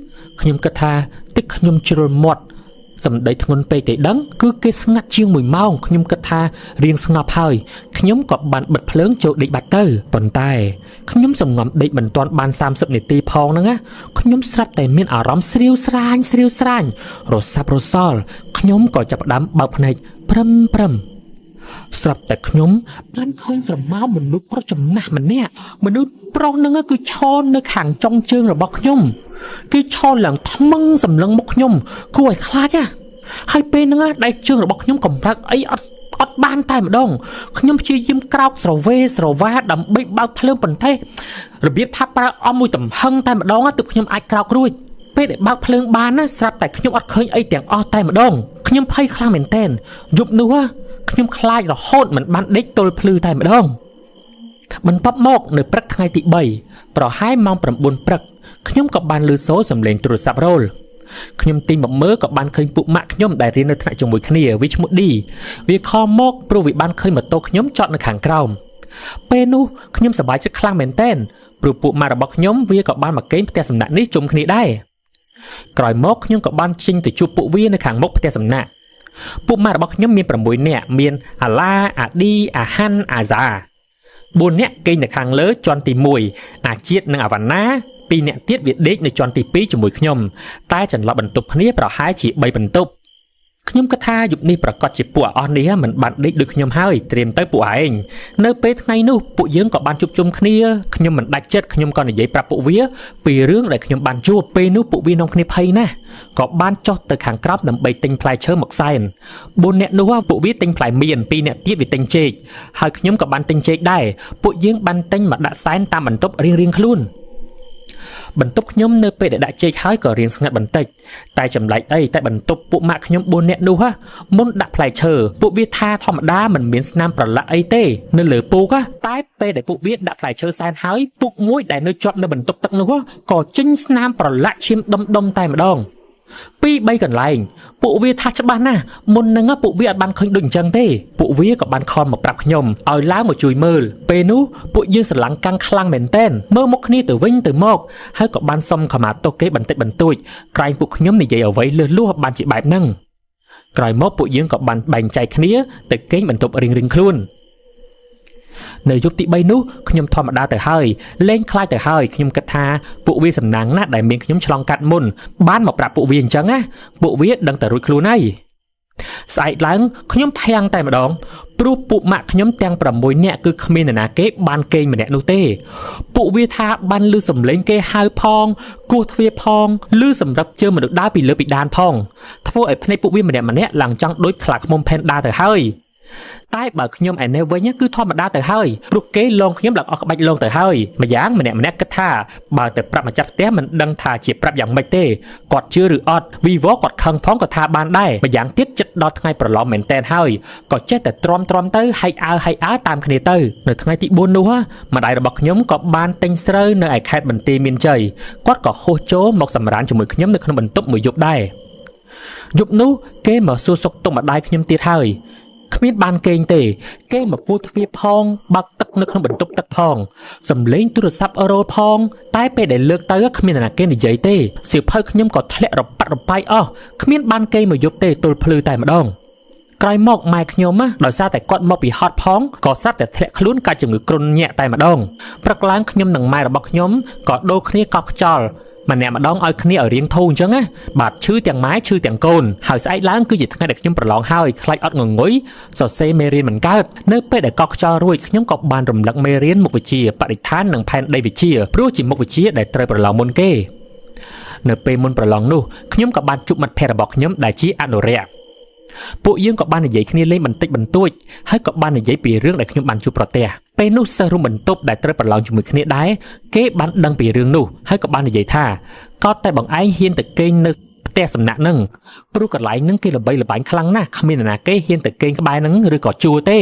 Speaker 2: ខ្ញុំគិតថាតិចខ្ញុំជ្រុលមាត់សម្ដីធ្ងន់ពេកទេដឹងគឺគេស្ងាត់ជាង1ម៉ោងខ្ញុំគិតថារៀងស្ងប់ហើយខ្ញុំក៏បានបិទភ្លើងចូលដេកបាត់ទៅប៉ុន្តែខ្ញុំសំងំដេកមិនទាន់បាន30នាទីផងហ្នឹងណាខ្ញុំស្រាប់តែមានអារម្មណ៍ស្រាវស្រាញស្រាវស្រាញរសាប់រសល់ខ្ញុំក៏ចាប់ផ្ដើមបើកភ្នែកព្រឹមព្រឹមស្រាប់តែខ្ញុំបានឃើញស្រមោលមនុស្សប្រុសចំណាស់ម្នាក់មនុស្សប្រុសហ្នឹងគឺឈរនៅខាងចុងជើងរបស់ខ្ញុំគេឈរឡើងថ្មឹងសម្លឹងមុខខ្ញុំគួរឲ្យខ្លាចណាហើយពេលហ្នឹងដៃជើងរបស់ខ្ញុំកម្រើកអីអត់បានតែម្ដងខ្ញុំព្យាយាមក្រោកស្រវេស្រវ៉ាដើម្បីបើកភ្លើងប៉ុន្តែរបៀបថាប្រើអស់មួយទំហឹងតែម្ដងទើបខ្ញុំអាចក្រោករួចពេលដែលបើកភ្លើងបានណាស្រាប់តែខ្ញុំអត់ឃើញអីទាំងអស់តែម្ដងខ្ញុំភ័យខ្លាំងមែនទែនយប់នោះខ្ញុំខ្លាចរហូតមិនបានដេកទល់ភ្លឺតែម្ដងបន្ទាប់មកនៅព្រឹកថ្ងៃទី3ប្រហែលម៉ោង9ព្រឹកខ្ញុំក៏បានឮសូរសំឡេងទូរស័ព្ទរោលខ្ញុំទីមកមើលក៏បានឃើញពួកម៉ាក់ខ្ញុំដែលរៀននៅថ្នាក់ជាមួយគ្នាវាឈ្មោះឌីវាខំមកព្រោះវាបានឃើញម៉ូតូខ្ញុំចតនៅខាងក្រោមពេលនោះខ្ញុំសប្បាយចិត្តខ្លាំងមែនទែនព្រោះពួកម៉ាក់របស់ខ្ញុំវាក៏បានមកគេងផ្ទះសំណាក់នេះជុំគ្នាដែរក្រោយមកខ្ញុំក៏បានចេញទៅជួបពួកវានៅខាងមុខផ្ទះសំណាក់ពួកម៉ាក់របស់ខ្ញុំមាន6នាក់មានអាឡាអាឌីអាហាន់អាហ្សា4នាក់គេងនៅខាងលើជាន់ទី1អាជាតិនិងអាវ៉ាណា2នាក់ទៀតវាដេកនៅជាន់ទី2ជាមួយខ្ញុំតែចន្លោះបន្ទប់គ្នាប្រហែលជា3បន្ទប់ខ្ញុំគិតថាយប់នេះប្រកាសជាពួកអស់នេះមិនបានដេកដូចខ្ញុំហើយត្រៀមទៅពួកឯងនៅពេលថ្ងៃនោះពួកយើងក៏បានជួបជុំគ្នាខ្ញុំមិនដាច់ចិត្តខ្ញុំក៏និយាយប្រាប់ពួកវាពីរឿងដែលខ្ញុំបានជួបពេលនោះពួកវានាំគ្នាភ័យណាស់ក៏បានចុះទៅខាងក្រោមដើម្បីទិញផ្លែឈើមកសែន4នាក់នោះពួកវាទិញផ្លែមៀន2នាក់ទៀតវាទិញចេកហើយខ្ញុំក៏បានទិញចេកដែរពួកយើងបានទិញមកដាក់សែនតាមបន្ទប់រៀងៗខ្លួនបន្ទប់ខ្ញុំនៅពេលដែលដាក់ចេកហើយក៏រៀងស្ងាត់បន្តិចតែចម្លែកអីតែបន្ទប់ពួកម៉ាក់ខ្ញុំ4នាក់នោះមុនដាក់ផ្លែឈើពួកវាថាធម្មតាមិនមានស្នាមប្រឡាក់អីទេនៅលើពូកតែពេលដែលពួកវាដាក់ផ្លែឈើសែនហើយពូកមួយដែលនៅជាប់នៅបន្ទប់ទឹកនោះក៏ចេញស្នាមប្រឡាក់ឈាមដុំដុំតែម្ដង ពីរបីកន្លែងពួកវាថាច្បាស់ណាស់មុននឹងពួកវាអត់បានឃើញដូចអញ្ចឹងទេពួកវាក៏បានខំមកប្រាប់ខ្ញុំឲ្យឡើងមកជួយមើលពេលនោះពួកយើងស្រឡាំងកាំងខ្លាំងមែនទែនមើលមុខគ្នាទៅវិញទៅមកហើយក៏បានសុំខមាទោសគេបន្តិចបន្តួចក្រែងពួកខ្ញុំនិយាយអ្វីលើសលួសបានជាបែបហ្នឹងក្រោយមកពួកយើងក៏បានបែងចែកគ្នាទៅគេងបន្ទប់រៀងៗខ្លួននៅយប់ទី3នោះខ្ញុំធម្មតាទៅហើយលែងខ្លាចទៅហើយខ្ញុំគិតថាពួកវាសំណាងណាស់ដែលមានខ្ញុំឆ្លងកាត់មុនបានមកប្រាប់ពួកវាអញ្ចឹងណាពួកវាដឹងតែរួចខ្លួនហើយស្អែកឡើងខ្ញុំភាំងតែម្ដងព្រោះពួកម៉ាក់ខ្ញុំទាំង6នាក់គឺគ្មាននរណាគេបានគេងម្នាក់នោះទេពួកវាថាបានលឺសំឡេងគេហៅផងគោះទ្វារផងលឺសម្រាប់ជើងមនុស្សដើរពីលើពីដានផងធ្វើឲ្យភ្នែកពួកវាម្នាក់ម្នាក់ឡើងចង់ដូចខ្លាឃ្មុំផេនដាទៅហើយតែបើខ្ញុំឯនេះវិញគឺធម្មតាទៅហើយព្រោះគេលងខ្ញុំឡើងអស់ក្បាច់លងទៅហើយម្យ៉ាងម្នាក់ម្នាក់គិតថាបើទៅប្រាប់ម្ចាស់ផ្ទះមិនដឹងថាជាប្រាប់យ៉ាងម៉េចទេគាត់ជឿឬអត់វីវគាត់ខឹងផងក៏ថាបានដែរម្យ៉ាងទៀតចិត្តដល់ថ្ងៃប្រឡងមែនតែនហើយក៏ចេះតែទ្រាំទ្រាំទៅហែកអើហែកអើតាមគ្នាទៅនៅថ្ងៃទី4នោះម្ដាយរបស់ខ្ញុំក៏បានទិញស្រូវនៅឯខេត្តបន្ទាយមានជ័យគាត់ក៏ហោះចូលមកសម្រានជាមួយខ្ញុំនៅក្នុងបន្ទប់មួយយប់ដែរយប់នោះគេមកសួរសុខទុក្ខម្ដាយខ្ញុំទៀតហើយគ្មានបានគេងទេគេមកគោះទ្វារផងបើកទឹកនៅក្នុងបន្ទប់ទឹកផងសំឡេងទូរស័ព្ទរោលផងតែពេលដែលលើកទៅគ្មាននរណាគេនិយាយទេសៀវភៅខ្ញុំក៏ធ្លាក់រប៉ាត់រប៉ាយអស់គ្មានបានគេងមកយប់ទេទល់ភ្លឺតែម្ដងក្រោយមកម៉ែខ្ញុំណាដោយសារតែគាត់មកពីហត់ផងក៏ស្រាប់តែធ្លាក់ខ្លួនកាច់ជំងឺគ្រុនញាក់តែម្ដងព្រឹកឡើងខ្ញុំនិងម៉ែរបស់ខ្ញុំក៏ដូរគ្នាកោះខ្យល់ម្នាក់ម្ដងឲ្យគ្នាឲ្យរៀងធូរអញ្ចឹងណាបាទឈឺទាំងម៉ែឈឺទាំងកូនហើយស្អែកឡើងគឺជាថ្ងៃដែលខ្ញុំប្រឡងហើយខ្លាចអត់ងងុយសរសេរមេរៀនមិនកើតនៅពេលដែលកោះខ្យល់រួចខ្ញុំក៏បានរំលឹកមេរៀនមុខវិជ្ជាបរិស្ថាននិងផែនដីវិទ្យាព្រោះជាមុខវិជ្ជាដែលត្រូវប្រឡងមុនគេនៅពេលមុនប្រឡងនោះខ្ញុំក៏បានជួបមិត្តភ័ក្តិរបស់ខ្ញុំដែលជាអនុរក្សពួកយើងក៏បាននិយាយគ្នាលេងបន្តិចបន្តួចហើយក៏បាននិយាយពីរឿងដែលខ្ញុំបានជួបប្រទះពេលនោះសិស្សរួមបន្ទប់ដែលត្រូវប្រឡងជាមួយគ្នាដែរគេបានដឹងពីរឿងនោះហើយក៏បាននិយាយថាកោតតែបងឯងហ៊ានទៅគេងនៅផ្ទះសំណាក់នឹងព្រោះកន្លែងនឹងគេល្បីល្បាញខ្លាំងណាស់គ្មាននរណាគេហ៊ានទៅគេងក្បែរនឹងឬក៏ជួលទេ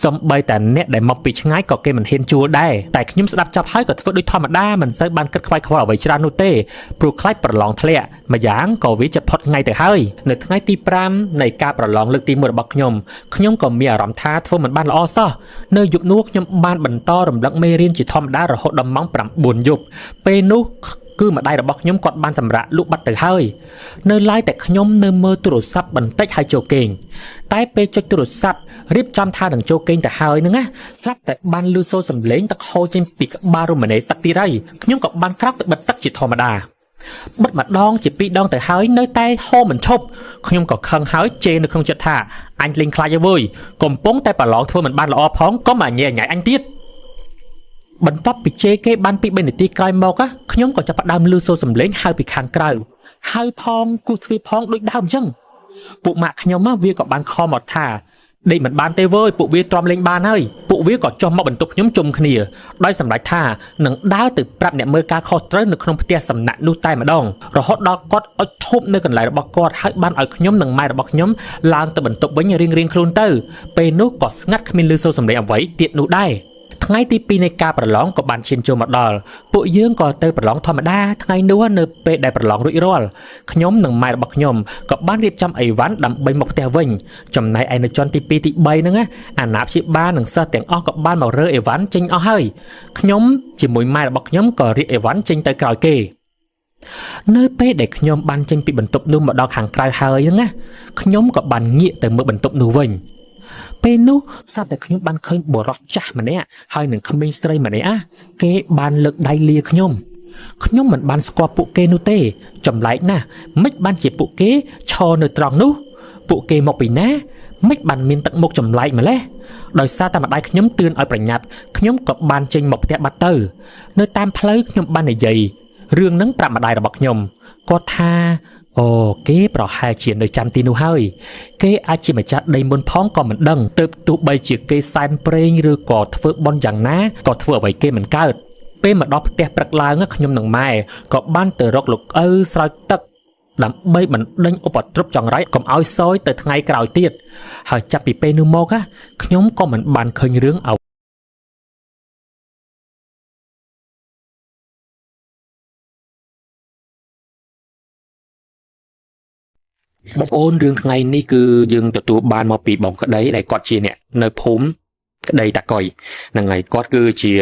Speaker 2: សូម្បីតែអ្នកដែលមកពីឆ្ងាយក៏គេមិនហ៊ានជួលដែរតែខ្ញុំស្ដាប់ចប់ហើយក៏ធ្វើដូចធម្មតាមិនសូវបានគិតខ្វាយខ្វល់អ្វីច្រើននោះទេព្រោះខ្លាចប្រឡងធ្លាក់ម្យ៉ាងក៏វាจะផុតថ្ងៃទៅហើយនៅថ្ងៃទី5នៃការប្រឡងលើកទី1របស់ខ្ញុំខ្ញុំក៏មានអារម្មណ៍ថាធ្វើមិនបានល្អសោះនៅយប់នោះខ្ញុំបានបន្តរំលឹកមេរៀនជាធម្មតារហូតដល់ម៉ោង9យប់ពេលនោះគឺម្ដាយរបស់ខ្ញុំគាត់បានសម្រាកលក់បាត់ទៅហើយនៅឡើយតែខ្ញុំនៅមើលទូរស័ព្ទបន្តិចហើយចូលគេងតែពេលចុចទូរស័ព្ទរៀបចំថានឹងចូលគេងទៅហើយហ្នឹងណាស្រាប់តែបានលឺសូរសំឡេងទឹកហូរចេញពីក្បាលរមណេទឹកទៀតហើយខ្ញុំក៏បានក្រោកទៅបិទទឹកជាធម្មតាបិទម្ដងជាពីរដងទៅហើយនៅតែហូរមិនឈប់ខ្ញុំក៏ខឹងហើយជេរនៅក្នុងចិត្តថាអញលេងខ្លាចហើយវើយកំពុងតែប្រឡងធ្វើមិនបានល្អផងកុំអាញ៉ៃញ៉ៃអញទៀតបន្ទាប់ពីជេរគេបានពី3នាទីក្រោយមកខ្ញុំក៏ចាប់ផ្ដើមលឺសូរសំឡេងហៅពីខាងក្រៅហៅផងគោះទ្វារផងដូចដើមអញ្ចឹងពួកម៉ាក់ខ្ញុំវាក៏បានខំមកថាដេកមិនបានទេវើយពួកវាទ្រាំលេងបានហើយពួកវាក៏ចុះមកបន្ទប់ខ្ញុំជុំគ្នាដោយសម្រេចថានឹងដើរទៅប្រាប់អ្នកមើលការខុសត្រូវនៅក្នុងផ្ទះសំណាក់នោះតែម្ដងរហូតដល់គាត់អុជធូបនៅកន្លែងរបស់គាត់ហើយបានឲ្យខ្ញុំនិងម៉ែរបស់ខ្ញុំឡើងទៅបន្ទប់វិញរៀងៗខ្លួនទៅពេលនោះក៏ស្ងាត់គ្មានលឺសូរសំឡេងអ្វីទៀតនោះដែរថ្ងៃទី2នៃការប្រឡងក៏បានឈានចូលមកដល់ពួកយើងក៏ទៅប្រឡងធម្មតាថ្ងៃនោះនៅពេលដែលប្រឡងរួចរាល់ខ្ញុំនិងម៉ែរបស់ខ្ញុំក៏បានរៀបចំអីវ៉ាន់ដើម្បីមកផ្ទះវិញចំណែកឯនៅជាន់ទី2ទី3ហ្នឹងអាណាព្យាបាលនិងសិស្សទាំងអស់ក៏បានមករើអីវ៉ាន់ចេញអស់ហើយខ្ញុំជាមួយម៉ែរបស់ខ្ញុំក៏រៀបអីវ៉ាន់ចេញទៅក្រោយគេនៅពេលដែលខ្ញុំបានចេញពីបន្ទប់នោះមកដល់ខាងក្រៅហើយហ្នឹងណាខ្ញុំក៏បានងាកទៅមើលបន្ទប់នោះវិញពេលនោះស្រាប់តែខ្ញុំបានឃើញបុរសចាស់ម្នាក់ហើយនឹងក្មេងស្រីម្នាក់គេបានលើកដៃលាខ្ញុំខ្ញុំមិនបានស្គាល់ពួកគេនោះទេចម្លែកណាស់មិនបានជាពួកគេឈរនៅត្រង់នោះពួកគេមកពីណាមិនបានមានទឹកមុខចម្លែកម្លេះដោយសារតែម្ដាយខ្ញុំទឿនឲ្យប្រញាប់ខ្ញុំក៏បានចេញមកផ្ទះបាត់ទៅនៅតាមផ្លូវខ្ញុំបាននិយាយរឿងហ្នឹងប្រាប់ម្ដាយរបស់ខ្ញុំគាត់ថាអូគេប្រហែលជានៅចាំទីនោះហើយគេអាចជាម្ចាស់ដីមុនផងក៏មិនដឹងទើបទោះបីជាគេសែនព្រេងឬក៏ធ្វើបុណ្យយ៉ាងណាក៏ធ្វើអ្វីគេមិនកើតពេលមកដល់ផ្ទះព្រឹកឡើងខ្ញុំនិងម៉ែក៏បានទៅរកលោកឪស្រោចទឹកដើម្បីបណ្ដេញឧបទ្រពចង្រៃកុំឲ្យសយទៅថ្ងៃក្រោយទៀតហើយចាប់ពីពេលនោះមកខ្ញុំក៏មិនបានឃើញរឿងអ្
Speaker 1: បងប្អូនរឿងថ្ងៃនេះគឺយើងទទួលបានមកពីបងក្តីដែលគាត់ជាអ្នកនៅភូមិក្តីតាកុយហ្នឹងហើយគាត់គឺជា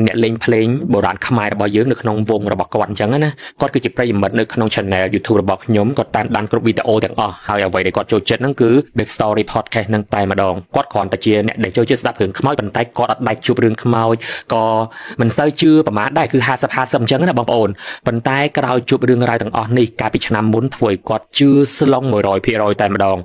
Speaker 1: អ្នកលេងភ្លេងបុរាណខ្មែររបស់យើងនៅក្នុងវងរបស់គាត់អញ្ចឹងណាគាត់គឺជាប្រិយមិត្តនៅក្នុង Channel YouTube របស់ខ្ញុំគាត់តាមដានគ្រប់វីដេអូទាំងអស់ហើយអ្វីដែលគាត់ចូលចិត្តហ្នឹងគឺ The Story Podcast ហ្នឹងតែម្ដងគាត់គ្រាន់តែជាអ្នកដែលចូលចិត្តស្ដាប់រឿងខ្មោចប៉ុន្តែគាត់អត់ដាច់ជួបរឿងខ្មោចក៏មិនសូវជឿប្រមាណដែរគឺ50 50អញ្ចឹងណាបងប្អូនប៉ុន្តែក្រោយជួបរឿងរ៉ាវទាំងអស់នេះកាលពីឆ្នាំមុនធ្វើឲ្យគាត់ជឿស្លុង100%តែម្ដង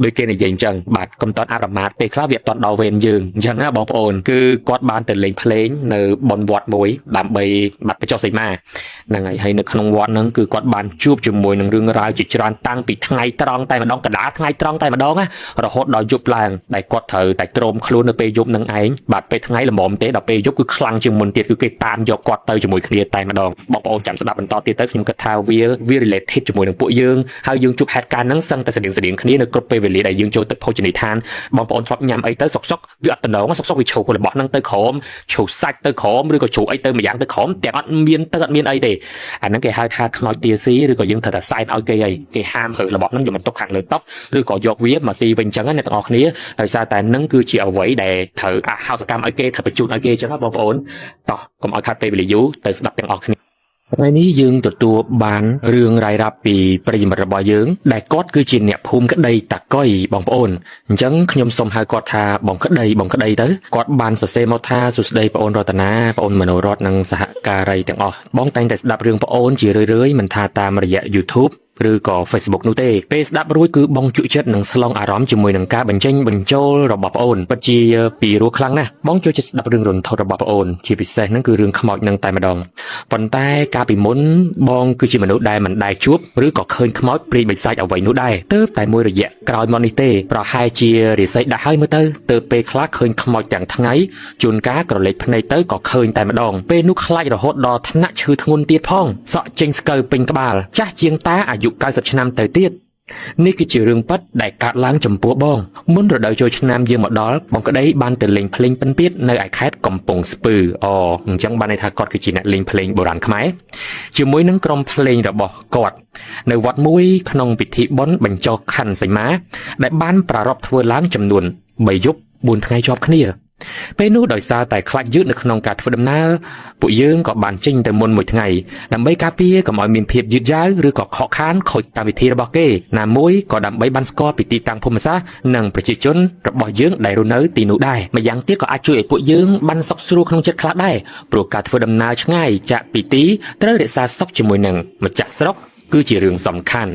Speaker 1: ដូចគេនិយាយអញ្ចឹងបាទកុំតន់អប្រមាទពេលខ្លះវាអត់តន់ដល់វេនយើងអញ្ចឹងណាបងប្អូនគឺគាត់បានទៅលេងភ្លេងនៅបុណ្យវត្តមួយដើម្បីបាត់បញ្ចុះសីមាហ្នឹងហើយហើយនៅក្នុងវត្តហ្នឹងគឺគាត់បានជួបជាមួយនឹងរឿងរ៉ាវជាច្រើនតាំងពីថ្ងៃត្រង់តែម្ដងកណ្ដាលថ្ងៃត្រង់តែម្ដងណារហូតដល់យប់ឡើងដែលគាត់ត្រូវតែទ្រាំខ្លួននៅពេលយប់នឹងឯងបាទពេលថ្ងៃល្មមទេដល់ពេលយប់គឺខ្លាំងជាងមុនទៀតគឺគេតាមយកគាត់ទៅជាមួយគ្នាតែម្ដងបងប្អូនចាំស្ដាប់បន្តទៀតទៅខ្ញុំគិតថាវា related ជាមួយនឹងពួកយើងហើយយើងជួបហេតុការណ៍ហ្នឹងសឹងតែស្តៀងៗគ្នានៅគ្រប់ពេលវេលាដែលយើងចូលទៅភោជនីយដ្ឋានបងប្អូនធ្លាប់ញ៉ាំអីទៅសុកៗវាអត់តំណងសុកៗវាជ្រុះរបស់ហ្នឹងទៅក្រោមជ្រុះសាច់ទៅក្រោមឬក៏ជ្រុះអីទៅម្យ៉ាងទៅក្រោមតែអត់មានទឹកអត់មានអីទេអាហ្នឹងគេហៅថាខ្មោចទាស៊ីឬក៏យើងត្រូវតែសែនឲ្យគេអីគេហាមរើរបស់ហ្នឹងយកមកទុកខាងលើតុឬក៏យកវាមកស៊ីវិញអញ្ចឹងណាអ្នកទាំងអស់គ្នាដោយសារតែហ្នឹងគឺជាអ្វីដែលត្រូវអហោសកម្មឲ្យគេត្រូវបញ្ជូនឲ្យគេអញ្ចឹងណាបងប្អូនតោះកុំឲ្យខាត់ពេលវេលាយូរទៅស្ដាប់ទាំងអស់គ្នាថ្ងៃនេះយើងទទួលបានរឿងរាយរាប់ពីប្រិយមិត្តរបស់យើងដែលគាត់គឺជាអ្នកភូមិក្តីតាកុយបងប្អូនអញ្ចឹងខ្ញុំសូមហៅគាត់ថាបងក្តីបងក្តីទៅគាត់បានសរសេរមកថាសួស្តីប្អូនរតនាប្អូនមនោរតនិងសហការីទាំងអស់បងតែងតែស្ដាប់រឿងប្អូនជារឿយៗមិនថាតាមរយៈ YouTube ឬក៏ Facebook នោះទេពេលស្ដាប់រួចគឺបងជក់ចិត្តនិងស្លងអារម្មណ៍ជាមួយនឹងការបញ្ចេញបញ្ចូលរបស់ប្អូនពិតជាពីរោះខ្លាំងណាស់បងចូលចិត្តស្ដាប់រឿងរន្ធត់របស់ប្អូនជាពិសេសហ្នឹងគឺរឿងខ្មោចនឹងតែម្ដងប៉ុន្តែកាលពីមុនបងគឺជាមនុស្សដែលមិនដែលជួបឬក៏ឃើញខ្មោចព្រាយបិសាចអ្វីនោះដែរទើបតែមួយរយៈក្រោយមកនេះទេប្រហែលជារិស័យដាក់ហើយមើលទៅទើបពេលខ្លះឃើញខ្មោចទាំងថ្ងៃជួនកាលក្រឡេកភ្នែកទៅក៏ឃើញតែម្ដងពេលនោះខ្លាចរហូតដល់ថ្នាក់ឈឺធ្ងន់ទៀតផងសក់ចេញស្កូវពេញក្បាលចាស់ជាងតាអាយុ90ឆ្នាំទៅទៀតនេះគឺជារឿងពិតដែលកើតឡើងចំពោះបងមុនរដូវចូលឆ្នាំយើងមកដល់បងក្តីបានទៅលេងភ្លេងពិណពាទ្យនៅឯខេត្តកំពង់ស្ពឺអញ្ចឹងបានន័យថាគាត់គឺជាអ្នកលេងភ្លេងបុរាណខ្មែរជាមួយនឹងក្រុមភ្លេងរបស់គាត់នៅវត្តមួយក្នុងពិធីបុណ្យបញ្ចុះខណ្ឌសីមាដែលបានប្រារព្ធធ្វើឡើងចំនួន3យប់4ថ្ងៃជាប់គ្នាពេលនោះដោយសារតែខ្លាចយឺតនៅក្នុងការធ្វើដំណើរពួកយើងក៏បានចេញទៅមុនមួយថ្ងៃដើម្បីការពារកុំឲ្យមានភាពយឺតយ៉ាវឬក៏ខកខានខូចកម្មវិធីរបស់គេណាមួយក៏ដើម្បីបានស្គាល់ពីទីតាំងភូមិសាស្ត្រនិងប្រជាជនរបស់យើងដែលរស់នៅទីនោះដែរម្យ៉ាងទៀតក៏អាចជួយឲ្យពួកយើងបានសុខស្រួលក្នុងចិត្តខ្លះដែរព្រោះការធ្វើដំណើរឆ្ងាយចាក់ពីទីត្រូវរក្សាសុខជាមួយនឹងម្ចាស់ស្រុកគឺជារឿងសំខាន់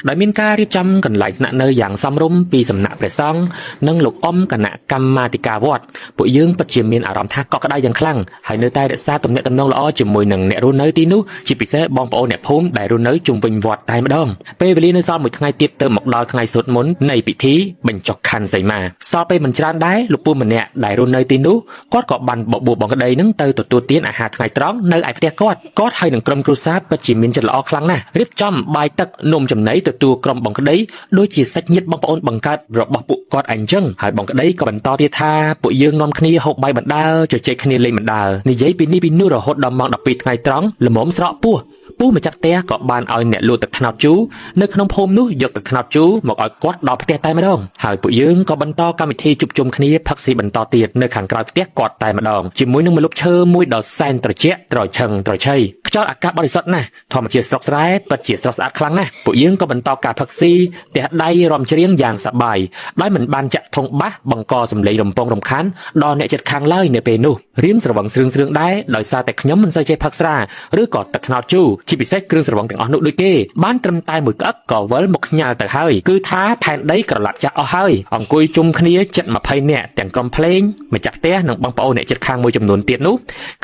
Speaker 1: ដោយមានការរៀបចំកន្លែងស្នាក់នៅយ៉ាងសមរម្យពីសំណាក់ព្រះសង្ឃនិងលោកអ៊ំគណៈកម្មាធិការវត្តពួកយើងពិតជាមានអារម្មណ៍ថាកក់ក្ដៅយ៉ាងខ្លាំងហើយនៅតែរក្សាទំនាក់ទំនងល្អជាមួយនឹងអ្នករស់នៅទីនោះជាពិសេសបងប្អូនអ្នកភូមិដែលរស់នៅជុំវិញវត្តតែម្ដងពេលវេលានៅសល់មួយថ្ងៃទៀតទៅមកដល់ថ្ងៃសូត្រមន្តនៃពិធីបញ្ចុះខណ្ឌសីមាសល់ពេលមិនច្រើនដែរលោកពូម្នាក់ដែលរស់នៅទីនោះគាត់ក៏បានបបួលបងក្តីនឹងទៅទទួលទានអាហារថ្ងៃត្រង់នៅឯផ្ទះគាត់គាត់ហើយនឹងក្រុមគ្រួសារពិតជាមានចិត្តល្អខ្លាំងណាស់រៀបចំបាយទឹកនំចំណីទទួលក្រុមបងក្តីដូចជាសាច់ញាតិបងប្អូនបង្កើតរបស់ពួកគាត់អញ្ចឹងហើយបងក្តីក៏បន្តទៀតថាពួកយើងនាំគ្នាហូបបាយបណ្ដើជជែកគ្នាលេងបណ្ដើនិយាយពីនេះពីនោះរហូតដល់ម៉ោង12ថ្ងៃត្រង់ល្មមស្រកពោះពូម្ចាស់ផ្ទះក៏បានឲ្យអ្នកលក់ទឹកត្នោតជូរនៅក្នុងភូមិនោះយកទឹកត្នោតជូរមកឲ្យគាត់ដល់ផ្ទះតែម្ដងហើយពួកយើងក៏បន្តកម្មវិធីជួបជុំគ្នាផឹកស៊ីបន្តទៀតនៅខាងក្រោយផ្ទះគាត់តែម្ដងជាមួយនឹងម្លប់ឈើមួយដ៏សែនត្រជាក់ត្រឈឹងត្រឆៃខ្យល់អាកាសបរិសុទ្ធណាស់ធម្មជាតិស្រុកស្រែពិតជាស្រស់ស្អាតខ្លាំងណាស់ពួកយើងក៏បន្តការផឹកស៊ីផ្ទះដៃរំច្រៀងយ៉ាងសប្បាយដោយមិនបានចាក់ធុងបាសបង្កសម្លេងរំពងរំខានដល់អ្នកជិតខាងឡើយនៅពេលនោះរៀងស្រវឹងស្រឿងៗដែរដោយសារតែខ្ញុំមិនសូវចេះផឹកស្រាឬក៏ទឹកត្នោតជូរជាពិសេសគ្រឿងស្រវឹងទាំងអស់នោះដូចគេបានត្រឹមតែមួយក្អឹកក៏វិលមកខ្ញាល់ទៅហើយគឺថាផែនដីក្រឡាប់ចាស់អស់ហើយអង្គុយជុំគ្នាជិត20នាក់ទាំងក្រុមភ្លេងម្ចាស់ផ្ទះនិងបងប្អូនអ្នកជិតខាងមួយចំនួនទៀតនោះ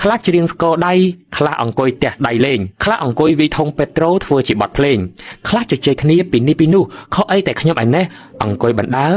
Speaker 1: ខ្លះច្រៀងស្គរដៃខ្លះអង្គុយទះដៃលេងខ្លះអង្គុយវាយធុងពេត្រូធ្វើជាបទភ្លេងខ្លះជជែកគ្នាពីនេះពីនោះខុសអីតែខ្ញុំឯនេះអង្គុយបណ្ដើ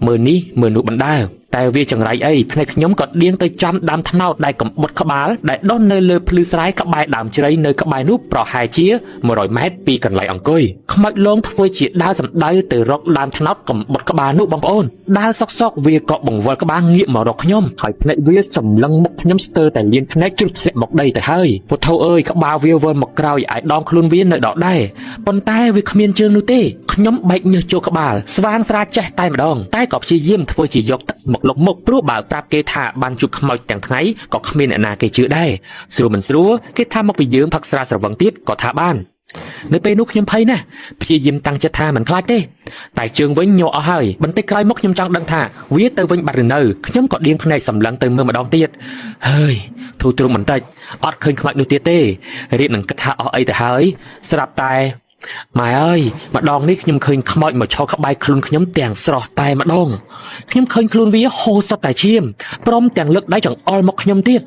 Speaker 1: មើលនេះមើលនោះបណ្ដើ តែវាចង្រៃអីភ្នែកខ្ញុំក៏ដៀងទៅចំដើមត្នោតដែលកំបុតក្បាលដែលដុះនៅលើភ្លឺស្រែក្បែរដើមជ្រៃនៅក្បែរនោះប្រហែលជា100ម៉ែត្រពីកន្លែងអង្គុយខ្មោចលងធ្វើជាដើរសម្ដៅទៅរកដើមត្នោតកំបុតក្បាលនោះបងប្អូនដើរសុកៗវាក៏បង្វិលក្បាលងាកមករកខ្ញុំហើយភ្នែកវាសម្លឹងមុខខ្ញុំស្ទើរតែលៀនភ្នែកជ្រុះធ្លាក់មកដីទៅហើយពុទ្ធោអើយក្បាលវាវិលមកក្រោយឯដងខ្លួនវានៅដដែលប៉ុន្តែវាគ្មានជើងនោះទេខ្ញុំបែកញើសចូលក្បាលស្វាងស្រាចេះតែម្ដងតែក៏ព្យាយាមធ្វើជាយកទឹកមកលុកមុខព្រោះបើប្រាប់គេថាបានជួបខ្មោចទាំងថ្ងៃក៏គ្មានអ្នកណាគេជឿដែរស្រួលមិនស្រួលគេថាមកពីយើងផឹកស្រាស្រវឹងទៀតក៏ថាបាននៅពេលនោះខ្ញុំភ័យណាស់ព្យាយាមតាំងចិត្តថាមិនខ្លាចទេតែជើងវិញញ័រអស់ហើយបន្តិចក្រោយមកខ្ញុំចង់ដឹងថាវាទៅវិញបាត់ឬនៅខ្ញុំក៏ដៀងភ្នែកសម្លឹងទៅមើលម្ដងទៀតហើយធូរទ្រូងបន្តិចអត់ឃើញខ្មោចនោះទៀតទេរៀបនឹងគិតថាអស់អីទៅហើយស្រាប់តែម៉ែអើយម្ដងនេះខ្ញុំឃើញខ្មោចមកឈរក្បែរខ្លួនខ្ញុំទាំងស្រស់តែម្ដងខ្ញុំឃើញខ្លួនវាហូរសុទ្ធតែឈាមព្រមទាំងលើកដៃចង្អុលមកខ្ញុំទៀត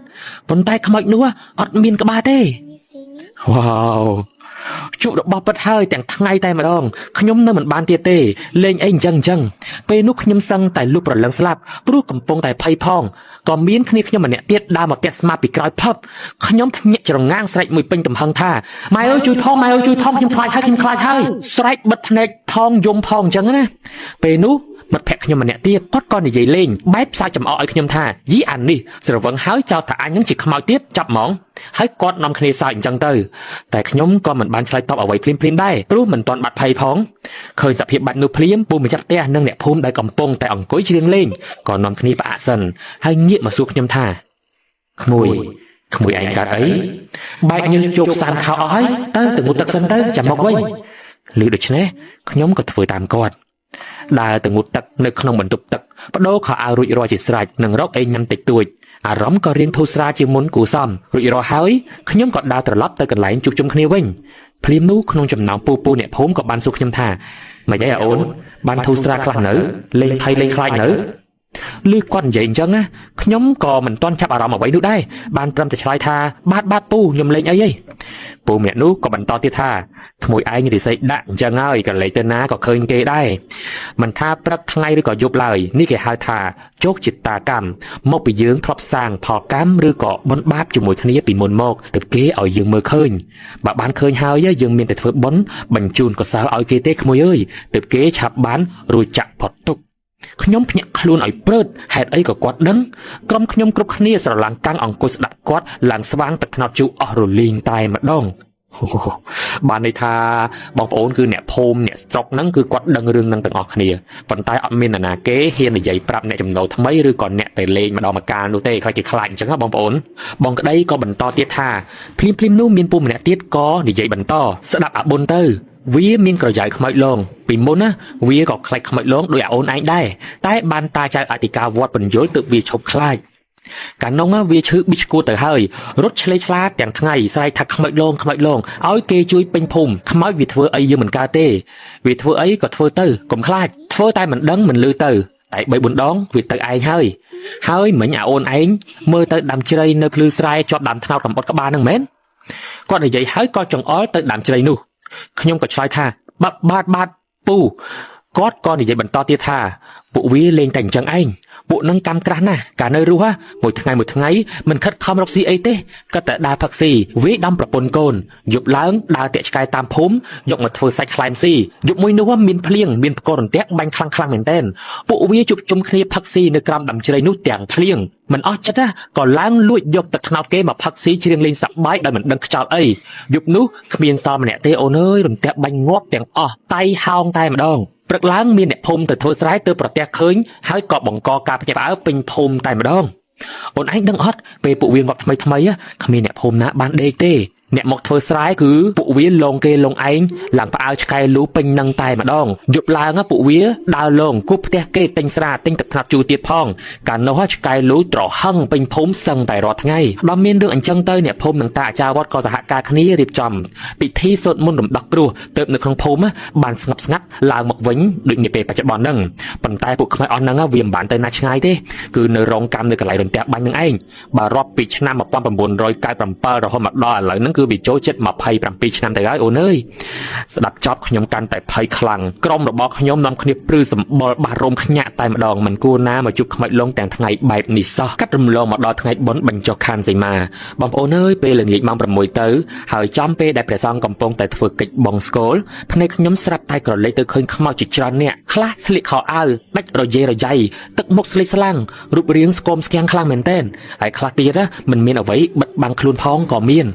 Speaker 1: ប៉ុន្តែខ្មោចនោះអត់មានក្បាលទេវ៉ាវជួបរបស់ពិតហើយទាំងថ្ងៃតែម្ដងខ្ញុំនៅមិនបានទៀតទេលេងអីអញ្ចឹងពេលនោះខ្ញុំសឹងតែលុះប្រលឹងស្លាប់ព្រោះកំពុងតែភ័យផងក៏មានគ្នាខ្ញុំម្នាក់ទៀតដើរមកតាក់ស្មាពីក្រោយផឹបខ្ញុំភ្ញាក់ច្រងាងស្រែកមួយពេញទំហឹងថាម៉ែអើយជួយផងម៉ែអើយជួយផងខ្ញុំខ្លាចហើយខ្ញុំខ្លាចហើយស្រែកបិទភ្នែកផងយំផងអញ្ចឹងណាពេលនោះមិត្តភក្តិខ្ញុំម្នាក់ទៀតគាត់ក៏និយាយលេងបែបសាច់ចំអកឲ្យខ្ញុំថាយីអានេះស្រវឹងហើយចោទថាអញនឹងជាខ្មោចទៀតចាប់ហ្មងហើយគាត់នាំគ្នាសើចអញ្ចឹងទៅតែខ្ញុំក៏មិនបានឆ្លើយតបអ្វីភ្លាមៗដែរព្រោះមិនទាន់បាត់ភ័យផងឃើញសភាពបែបនោះភ្លាមពូម្ចាស់ផ្ទះនិងអ្នកភូមិដែលកំពុងតែអង្គុយច្រៀងលេងក៏នាំគ្នាផ្អាកសិនហើយងាកមកសួរខ្ញុំថាក្មួយក្មួយឯងកើតអីបែកញើសជោគសានខោអស់ហើយទៅទៅងូតទឹកសិនទៅចាំមកវិញឮដូច្នេះខ្ញុំក៏ធ្វើតាមគាត់ដើរទៅងូតទឹកនៅក្នុងបន្ទប់ទឹកបដូរខោអាវរួចរាល់ជាស្រេចនិងរកអីញ៉ាំតិចតួចអារម្មណ៍ក៏រៀងធូរស្រាលជាងមុនគួរសមរួចរាល់ហើយខ្ញុំក៏ដើរត្រឡប់ទៅកន្លែងជួបជុំគ្នាវិញភ្លាមនោះក្នុងចំណោមពូអ្នកភូមិក៏បានសួរខ្ញុំថាម៉េចអីអូនបានធូរស្រាលខ្លះនៅលេងភ័យលេងខ្លាចនៅឮគាត់និយាយអញ្ចឹងណាខ្ញុំក៏មិនទាន់ចាប់អារម្មណ៍អ្វីនោះដែរបានត្រឹមតែឆ្លើយថាបាទពូខ្ញុំលេងអីហីពូម្នាក់នោះក៏បន្តទៀតថាក្មួយឯងរិស័យដាក់អញ្ចឹងហើយក៏លេងទៅណាក៏ឃើញគេដែរមិនថាព្រឹកថ្ងៃឬក៏យប់ឡើយនេះគេហៅថាជោគជតាកម្មមកពីយើងធ្លាប់សាងផលកម្មឬក៏បុណ្យបាបជាមួយគ្នាពីមុនមកទើបគេឲ្យយើងមើលឃើញបើបានឃើញហើយយើងមានតែធ្វើបុណ្យបញ្ជូនកុសលឲ្យគេទេក្មួយអើយទើបគេឆាប់បានរួចចាក់ផុតទុក្ខខ្ញុំភ្ញាក់ខ្លួនឲ្យព្រឺតហេតុអីក៏គាត់ដឹងក្រុមខ្ញុំគ្រប់គ្នាស្រឡាំងកាំងអង្គុយស្ដាប់គាត់ឡើងស្វាងទឹកត្នោតជូរអស់រលីងតែម្ដងបានន័យថាបងប្អូនគឺអ្នកភូមិអ្នកស្រុកហ្នឹងគឺគាត់ដឹងរឿងហ្នឹងទាំងអស់គ្នាប៉ុន្តែអត់មាននរណាគេហ៊ាននិយាយប្រាប់អ្នកចំណូលថ្មីឬក៏អ្នកទៅលេងម្ដងម្កាលនោះទេខ្លាចគេខ្លាចអញ្ចឹងណាបងប្អូនបងក្តីក៏បន្តទៀតថាភ្លាមៗនោះមានពូម្នាក់ទៀតក៏និយាយបន្តស្ដាប់អាបុនទៅវាមានក្រយ៉ៅខ្មោចលងពីមុនណាវាក៏ខ្លាចខ្មោចលងដោយអាអូនឯងដែរតែបានតាចៅអធិការវត្តពន្យល់ទើបវាឈប់ខ្លាចកាលនោះវាឈឺប៊ីឈួតទៅហើយរត់ឆ្លេឆ្លាទាំងថ្ងៃស្រែកថាខ្មោចលងខ្មោចលងឲ្យគេជួយពេញភូមិខ្មោចវាធ្វើអីយើងមិនកើតទេវាធ្វើអីក៏ធ្វើទៅកុំខ្លាចធ្វើតែមិនដឹងមិនលឺទៅតែ3 4ដងវាទៅឯងហើយហើយមិញអាអូនឯងមើលទៅដើមជ្រៃនៅភ្លឺស្រែជាប់ដើមត្នោតកំបុតក្បាលហ្នឹងមែនគាត់និយាយហើយក៏ចង្អុលទៅដើមជ្រៃនោះខ្ញុំក៏ឆ្លើយថាបាទពូគាត់ក៏និយាយបន្តទៀតថាពួកវាលេងតែអញ្ចឹងឯងពួកនឹងកម្មក្រាស់ណាស់កាលនៅរស់មួយថ្ងៃមួយថ្ងៃមិនខិតខំរកស៊ីអីទេគាត់តែដើរផឹកស៊ីវាយដំប្រពន្ធកូនយប់ឡើងដើរតាក់ឆ្កែតាមភូមិយកមកធ្វើសាច់ខ្លែមស៊ីយប់មួយនោះមានភ្លៀងមានផ្គររន្ទះបាញ់ខ្លាំងៗមែនទែនពួកវាជួបជុំគ្នាផឹកស៊ីនៅក្រោមដើមជ្រៃនោះទាំងភ្លៀងមិនអស់ចិត្តណាក៏ឡើងលួចយកទឹកត្នោតគេមកផឹកស៊ីច្រៀងលេងសប្បាយដោយមិនដឹងខ្យល់អីយប់នោះគ្មានសល់ម្នាក់ទេអូនអើយរន្ទះបាញ់ងាប់ទាំងអស់តៃហោងតែម្ដងព្រឹកឡើងមានអ្នកភូមិទៅធ្វើស្រែទើបប្រទះឃើញហើយក៏បង្កការភ្ញាក់ផ្អើលពេញភូមិតែម្ដងអូនឯងដឹងអត់ពេលពួកវាងាប់ថ្មីគ្មានអ្នកភូមិណាបានដេកទេអ្នកមកធ្វើស្រែគឺពួកវាលងគេលងឯងឡើងផ្អើលឆ្កែលូពេញនឹងតែម្ដងយប់ឡើងពួកវាដើរលងគប់ផ្ទះគេទិញស្រាទិញទឹកថ្នាំជូរទៀតផងកាលនោះឆ្កែលូត្រហឹងពេញភូមិសឹងតែរាល់ថ្ងៃដល់មានរឿងអញ្ចឹងទៅអ្នកភូមិនិងតាអាចារ្យវត្តក៏សហការគ្នារៀបចំពិធីសូត្រមន្តរំដោះគ្រោះទើបនៅក្នុងភូមិបានស្ងប់ស្ងាត់ឡើងមកវិញដូចនាពេលបច្ចុប្បន្នហ្នឹងប៉ុន្តែពួកខ្មោចអស់ហ្នឹងវាមិនបានទៅណាឆ្ងាយទេគឺនៅរងកម្មនៅកន្លែងរន្ទះបាញ់នឹងឯងបើរាប់ពីឆ្នាំ1997រហូតមកដល់ឥឡូវហ្នឹងគឺ វាចូលចិត្ត27ឆ្នាំទៅហើយអូនអើយស្ដាប់ចប់ខ្ញុំកាន់តែភ័យខ្លាំងក្រុមរបស់ខ្ញុំនាំគ្នាព្រឺសម្បុរបាសរោមខ្ញាក់តែម្ដងមិនគួរណាមកជួបខ្មោចលងទាំងថ្ងៃបែបនេះសោះកាត់រំលងមកដល់ថ្ងៃបុណ្យបញ្ចុះខណ្ឌសីមាបងប្អូនអើយពេលល្ងាចម៉ោង6ទៅហើយចំពេលដែលព្រះសង្ឃកំពុងតែធ្វើកិច្ចបង្សុកូលភ្នែកខ្ញុំស្រាប់តែក្រឡេកទៅឃើញខ្មោចជាច្រើនអ្នកខ្លះស្លៀកខោអាវដាច់រយេរយ៉ៃទឹកមុខស្លេកស្លាំងរូបរាងស្គមស្គាំងខ្លាំងមែនទែនហើយខ្លះទៀតមិនមានអ្វីបិទបាំងខ្លួនផងក៏មាន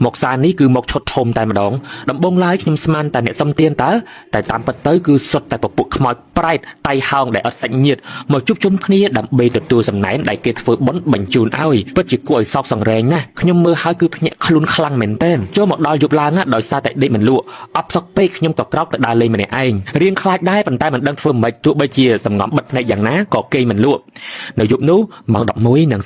Speaker 1: មកសារនេះគឺមកឈុតធំតែម្ដងដំបងឡើយខ្ញុំស្មានតែអ្នកសុំទានតើតែតាមពិតទៅគឺសុទ្ធតែពពួកខ្មោចប្រែតតៃហោងដែលអត់សាច់ញាតិមកជួបជុំគ្នាដើម្បីទទួលសំណែនដែលគេធ្វើបុណ្យបញ្ជូនឲ្យពិតជាគួរឲ្យសោកសង្រេងណាស់ខ្ញុំមើលហើយគឺភ្ញាក់ខ្លួនខ្លាំងមែនទែនចូលមកដល់យប់ឡើងដោយសារតែដេកមិនលក់អបសក់ពេកខ្ញុំក៏ក្រោកទៅដើរលេងម្នាក់ឯងរៀងខ្លាចដែរប៉ុន្តែមិនដឹងធ្វើម៉េចទោះបីជាសំងំបិទភ្នែកយ៉ាងណាក៏គេមិនលក់នៅយប់នោះម៉ោង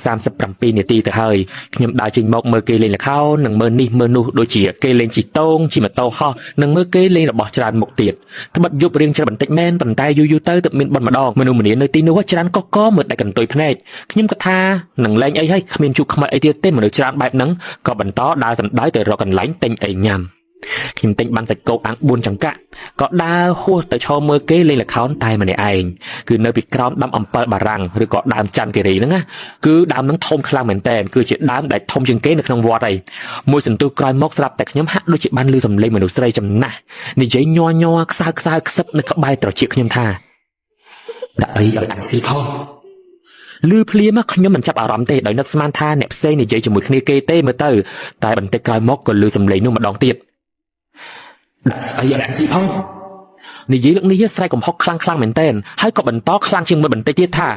Speaker 1: 11:37នាទីទៅហើយខ្ញុំដើរចេញមកមើលគេលេងល្ខោននិងមើលនេះមើលនោះដូចជាគេលេងជីតងជីម៉ូតូហោះនិងមើលគេលេងរបស់ច្រើនមុខទៀតត្បិតយប់រៀងច្រើនបន្តិចមែនប៉ុន្តែយូរយូរទៅទើបមានបុណ្យម្ដងមនុស្សម្នានៅទីនោះច្រើនកកមើលតែកន្ទុយភ្នែកខ្ញុំក៏ថានឹងលែងអីហើយគ្មានជួបខ្មោចអីទៀតទេមនុស្សច្រើនបែបហ្នឹងក៏បន្តដើរសំដៅទៅរកកន្លែងទិញអីញ៉ាំខ្ញុំទិញបានសាច់គោអាំង4ចង្កាក់ក៏ដើរហួសទៅឈរមើលគេលេងល្ខោនតែម្នាក់ឯងគឺនៅពីក្រោមដើមអំពិលបារាំងឬក៏ដើមច័ន្ទគិរីហ្នឹងណាគឺដើមហ្នឹងធំខ្លាំងមែនតើគឺជាដើមដែលធំជាងគេនៅក្នុងវត្តហើយមួយសន្ទុះក្រោយមកស្រាប់តែខ្ញុំហាក់ដូចជាបានឮសំឡេងមនុស្សស្រីចំណាស់និយាយញ័រញ័រខ្សើខ្សើខ្សឹបនៅក្បែរត្រចៀកខ្ញុំថាដាក់អីឲ្យអញស៊ីផងឮភ្លាមខ្ញុំមិនចាប់អារម្មណ៍ទេដោយនឹកស្មានថាអ្នកផ្សេងនិយាយជាមួយគ្នាគេទេមើលទៅតែបន្តិចក្រោយមកក៏ឮសំឡេងនោះម្ដងទៀតដាក់ស្អីឲ្យអញស៊ីផងនិយាយលើកនេះស្រែកកំហុកខ្លាំងខ្លាំងមែនទែនហើយក៏បន្តខ្លាំងជាងមុនបន្តិចទៀតថា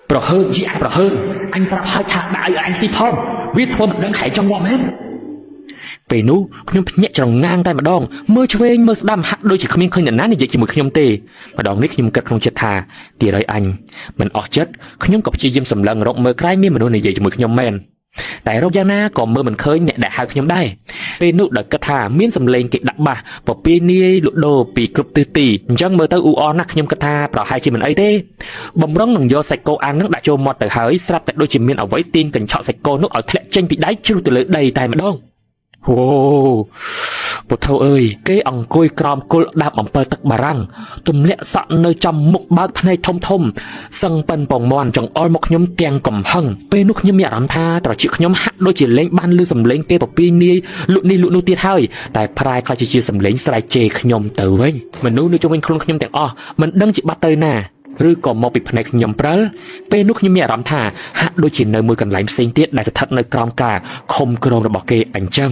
Speaker 1: ប្រហើនជាប្រហើនអញប្រាប់ហើយថាដាក់ឲ្យអញស៊ីផងវាធ្វើមិនដឹងហែចង់ងាប់មែនពេលនោះខ្ញុំភ្ញាក់ច្រងាងតែម្ដងមើលឆ្វេងមើលស្ដាំហាក់ដូចជាគ្មានឃើញអ្នកណានិយាយជាមួយខ្ញុំទេម្ដងនេះខ្ញុំគិតក្នុងចិត្តថាទីរយអញមិនអស់ចិត្តខ្ញុំក៏ព្យាយាមសម្លឹងរកមើលក្រែងមានមនុស្សនិយាយជាមួយខ្ញុំមែនតែរកយ៉ាងណាក៏មើលមិនឃើញអ្នកដែលហៅខ្ញុំដែរពេលនោះដោយគិតថាមានសម្លេងគេដាក់បាសពពាយនាយលក់ដូរពីគ្រប់ទិសទីអញ្ចឹងមើលទៅអ៊ូអរណាស់ខ្ញុំគិតថាប្រហែលជាមិនអីទេបំរុងនឹងយកសាច់គោអាំងនឹងដាក់ចូលមាត់ទៅហើយស្រាប់តែដូចជាមានអ្វីទាញកញ្ឆក់សាច់គោនោះឲ្យធ្លាក់ចេញពីដៃជ្រុះទៅលើដីតែម្ដងអូពុទ្ធោអើយគេអង្គុយក្រោមគល់ដើមអំពិលទឹកបារាំងទម្លាក់សក់នៅចំមុខបើកភ្នែកធំធំសឹងប៉ិនពងមន់ចង្អុលមកខ្ញុំទាំងកំហឹងពេលនោះខ្ញុំមានអារម្មណ៍ថាត្រចៀកខ្ញុំហាក់ដូចជាលែងបានឮសំឡេងគេពពាយនាយលក់នេះលក់នោះទៀតហើយតែប្រែខ្លះជាសំឡេងស្រែកជេរខ្ញុំទៅវិញមនុស្សនៅជុំវិញខ្លួនខ្ញុំទាំងអស់មិនដឹងជាបាត់ទៅណាឬក៏មកពីភ្នែកខ្ញុំព្រិលពេលនោះខ្ញុំមានអារម្មណ៍ថាហាក់ដូចជានៅមួយកន្លែងផ្សេងទៀតដែលស្ថិតនៅក្រោមការឃុំក្រមរបស់គេអញ្ចឹង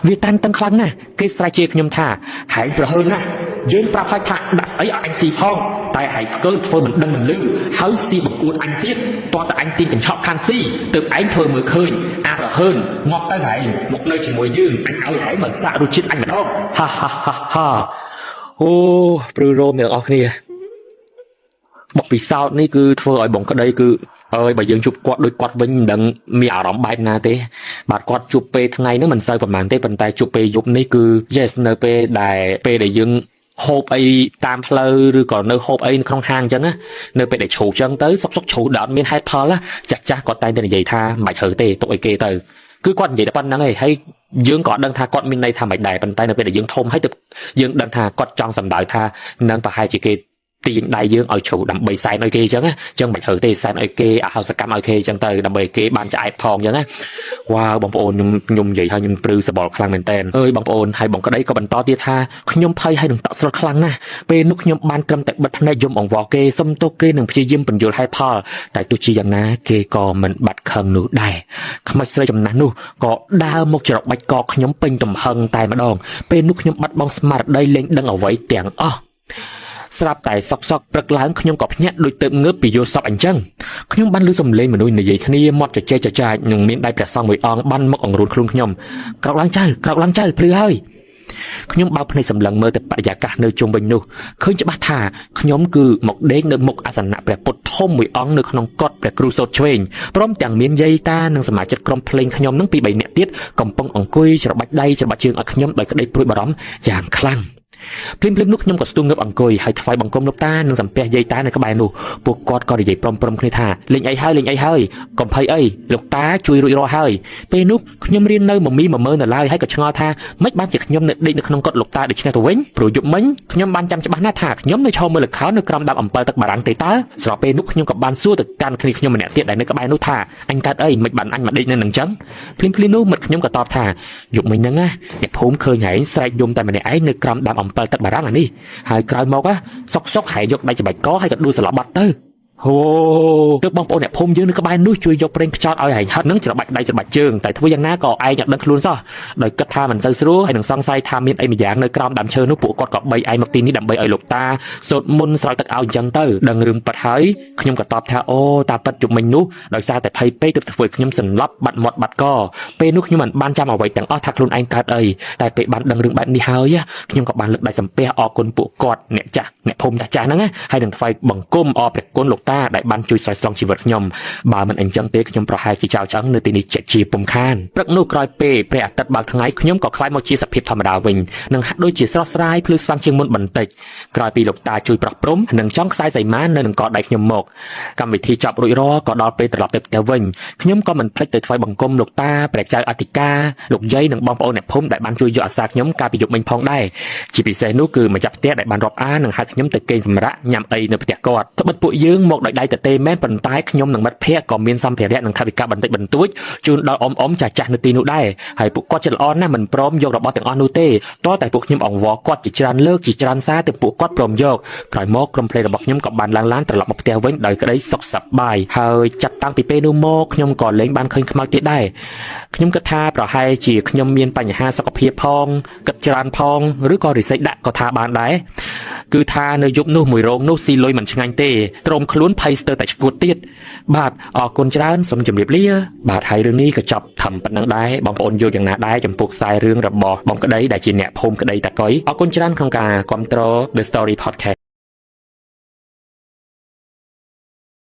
Speaker 1: វាតានតឹងខ្លាំងណាស់គេស្រែកជេរខ្ញុំថាហែងប្រហើនណាស់យើងប្រាប់ឲ្យថាដាក់ស្អីឲ្យអញស៊ីផងតែហែងផ្កើធ្វើមិនដឹងមិនលឺហើយស៊ីបង្អួតអញទៀតតោះតែអញទាញកញ្ឆក់ខាងស៊ីទើបឯងធ្វើមើលឃើញអាប្រហើនងាប់ទៅហែងមកនៅជាមួយយើងអញឲ្យហែងមកសាក់រសជាតិអញម្ដងហាហាហាហាអូព្រឺរោមអ្នកនរគ្នាបទពិសោធន៍នេះគឺធ្វើឲ្យបងក្តីគឺអើយបើយើងជួបគាត់ដូចគាត់វិញមិនដឹងមានអារម្មណ៍បែបណាទេបាទគាត់ជួបពេលថ្ងៃហ្នឹងមិនសូវប្រហែលទេប៉ុន្តែជួបពេលយប់នេះគឺ yes នៅពេលដែលយើងហូបអីតាមផ្លូវឬក៏នៅហូបអីក្នុងហាងអញ្ចឹងណានៅពេលដែលជ្រូកអញ្ចឹងទៅសុកសុកជ្រូកដល់អត់មានហេតុផលណាចាស់ចាស់គាត់តែងតែនិយាយថាមិនបាច់រើទេទុកឲ្យគេទៅគឺគាត់និយាយតែប៉ុណ្្នឹងឯងហើយយើងក៏ដឹងថាគាត់មានន័យថាមិនដែរប៉ុន្តែនៅពេលដែលយើងធំហើយទៅយើងដឹងថាគាត់ចង់សម្ដៅថានឹងប្រហែលជាគេទាញដៃយើងឲ្យជ្រូកដើម្បីសែនឲ្យគេអញ្ចឹងណាអញ្ចឹងមិនហើទេសែនឲ្យគេអហោសកម្មឲ្យគេអញ្ចឹងទៅដើម្បីគេបានឆ្អែតផងអញ្ចឹងណាវ៉ាវបងប្អូនខ្ញុំនិយាយឲ្យខ្ញុំព្រឺសបល់ខ្លាំងមែនតើអើយបងប្អូនហើយបងក្តីក៏បន្តទៀតថាខ្ញុំភ័យហើយនឹងតក់ស្លុតខ្លាំងណាស់ពេលនោះខ្ញុំបានត្រឹមតែបិទភ្នែកយំអង្វរគេសុំទោសគេនឹងព្យាយាមបញ្យល់ហេតុផលតែទោះជាយ៉ាងណាគេក៏មិនបាត់ខឹងនោះដែរខ្មោចស្រីចំណាស់នោះក៏ដើរមកច្របាច់កខ្ញុំពេញទំហឹងតែម្ដងពេលនោះខ្ញុំបាត់បង់ស្មារតីលែងដឹងអ្វីទាំងអស់ស្រាប់តែសុកសុកព្រឹកឡើងខ្ញុំក៏ភ្ញាក់ដូចទៅងើបពីយល់សពអញ្ចឹងខ្ញុំបានឮសំឡេងមនុស្សនិយាយគ្នាមាត់ជជែកចចាចនិងមានដៃព្រះសង្ឃមួយអង្គបានមកអង្រួនខ្លួនខ្ញុំក្រោកឡើងចៅក្រោកឡើងចៅភ្លឺហើយខ្ញុំបើកភ្នែកសម្លឹងមើលទៅបរិយាកាសនៅជុំវិញនោះឃើញច្បាស់ថាខ្ញុំគឺមកដេកនៅមុខអាសនៈព្រះពុទ្ធធំមួយអង្គនៅក្នុងកុដិព្រះគ្រូសូត្រឆ្វេងព្រមទាំងមានយាយតានិងសមាជិកក្រុមភ្លេងខ្ញុំនឹងពី3នាក់ទៀតកំពុងអង្គុយច្របាច់ដៃច្របាច់ជើងឲ្យខ្ញុំដោយក្តីព្រួយបារម្ភយ៉ាងខ្លាំង
Speaker 2: ភ្លាមៗនោះខ្ញុំក៏ស្ទូងងើបអង្គុយហើយថ្វាយបង្គំលោកតានិងសំពះយាយតានៅក្បែរនោះពួកគាត់ក៏និយាយព្រមៗគ្នាថាលេងអីហើយលេងអីហើយកុំភ័យអីលោកតាជួយរួចរាល់ហើយពេលនោះខ្ញុំរៀននៅមមីមមើនៅឡើយហើយក៏ឆ្ងល់ថាម៉េចបានជាខ្ញុំនៅដេកនៅក្នុងកុដិលោកតាដូច្នេះទៅវិញព្រោះយប់មិញខ្ញុំបានចាំច្បាស់ណាស់ថាខ្ញុំនៅឈរមើលល្ខោននៅក្រោមដើមអំពិលទឹកបារាំងទេតើស្របពេលនោះខ្ញុំក៏បានសួរទៅកាន់គ្នាខ្ញុំម្នាក់ទៀតដែលនៅក្បែរនោះថាអញកើតអីមិនបានអញមកដេកនៅនឹងចឹងភ្លាមៗនោះមិត្តខ្ញុំក៏តបថាយប់មិញហ្នឹងណាអ្នកភូមិឃើញហែងស្រែកយំតែម្នាក់ឯងនៅក្រោមដើមអំពិលទឹកបារាំងអានេះហើយក្រោយមកសុកសុកហែងយកដៃច្បាច់កហើយក៏ដួលសន្លប់បាត់ទៅហូទើបបងប្អូនអ្នកភូមិយើងនៅក្បែរនោះជួយយកប្រេងខ្ចោតឲ្យហែងហិតនឹងច្របាច់ដៃច្របាច់ជើងតែធ្វើយ៉ាងណាក៏ឯងអត់ដឹងខ្លួនសោះដោយគិតថាមិនសូវស្រួលហើយនឹងសង្ស័យថាមានអីម្យ៉ាងនៅក្រោមដើមឈើនោះពួកគាត់ក៏បីឯងមកទីនេះដើម្បីឲ្យលោកតាសូត្រមន្តស្រោចទឹកឲ្យអញ្ចឹងទៅដឹងរឿងប៉ិតហើយខ្ញុំក៏តបថាអូតាប៉ិតជុំមិញនោះដោយសារតែភ័យពេកទើបធ្វើឲ្យខ្ញុំសន្លប់បាត់មាត់បាត់កពេលនោះខ្ញុំមិនបានចាំអ្វីទាំងអស់ថាខ្លួនឯងកើតអីតែពេលបានដឹងរឿងបែបនេះហើយខ្ញុំក៏បានលើកដៃសំពះអរគុណពួកគាត់អ្នកចាស់អ្នកភូមិចាស់ៗហ្នឹងហើយនឹងថ្វាយបង្គំអរព្រះគុណលោកតាដែលបានជួយស្រោចស្រង់ជីវិតខ្ញុំបើមិនអញ្ចឹងទេខ្ញុំប្រហែលជាចោលឆ្អឹងនៅទីនេះជាពុំខានព្រឹកនោះក្រោយពេលព្រះអាទិត្យបើកថ្ងៃខ្ញុំក៏ក្លាយមកជាសភាពធម្មតាវិញនិងហាក់ដូចជាស្រស់ស្រាយភ្លឺស្វាងជាងមុនបន្តិចក្រោយពីលោកតាជួយប្រោះព្រំនិងចង់ខ្សែសីមានៅនឹងកដៃខ្ញុំមកកម្មវិធីចប់រួចរាល់ក៏ដល់ពេលត្រឡប់ទៅផ្ទះវិញខ្ញុំក៏មិនភ្លេចទៅថ្វាយបង្គំលោកតាព្រះចៅអធិការលោកយាយនិងបងប្អូនអ្នកភូមិដែលបានជួយយកអាសាខ្ញុំកាលពីយប់មិញផងដែរជាពិសេសនោះគឺម្ចាស់ផ្ទះដែលបានរាប់អាននិងហៅខ្ញុំទៅគេងសម្រាកញ៉ាំអីនៅផ្ទះគាត់ត្បិតពួកយើងមកដោយដៃទទេមែនប៉ុន្តែខ្ញុំនិងមិត្តភ័ក្តិក៏មានសម្ភារៈនិងថវិកាបន្តិចបន្តួចជូនដល់អ៊ំចាស់ៗនៅទីនោះដែរហើយពួកគាត់ចិត្តល្អណាស់មិនព្រមយករបស់ទាំងអស់នោះទេតតែពួកខ្ញុំអង្វរគាត់ជាច្រើនលើកជាច្រើនសារទើបពួកគាត់ព្រមយកក្រោយមកក្រុមភ្លេងរបស់ខ្ញុំក៏បានឡើងឡានត្រឡប់មកផ្ទះវិញដោយក្តីសុខសប្បាយហើយចាប់តាំងពីពេលនោះមកខ្ញុំក៏លែងបានឃើញខ្មោចទៀតដែរខ្ញុំគិតថាប្រហែលជាខ្ញុំមានបញ្ហាសុខភាពផងគិតច្រើនផងឬក៏រិស័យដាក់ក៏ថាបានដែរគឺថានៅយប់នោះមួយរោងនោះស៊ីលុយមិនឆ្ងាញ់ទេត្រោមខ្លួនភ័យស្ទើរតែឈួតទៀតបាទអរគុណច្រើនសូមជម្រាបលាបាទហើយរឿងនេះក៏ចប់ធំប៉ុណ្ណឹងដែរបងប្អូនយល់យ៉ាងណាដែរចំពោះខ្សែរឿងរបស់បងក្តីដែលជាអ្នកភូមិក្តីតាកុយអរគុណច្រើនក្នុងការគាំទ្រ The Story Podcast។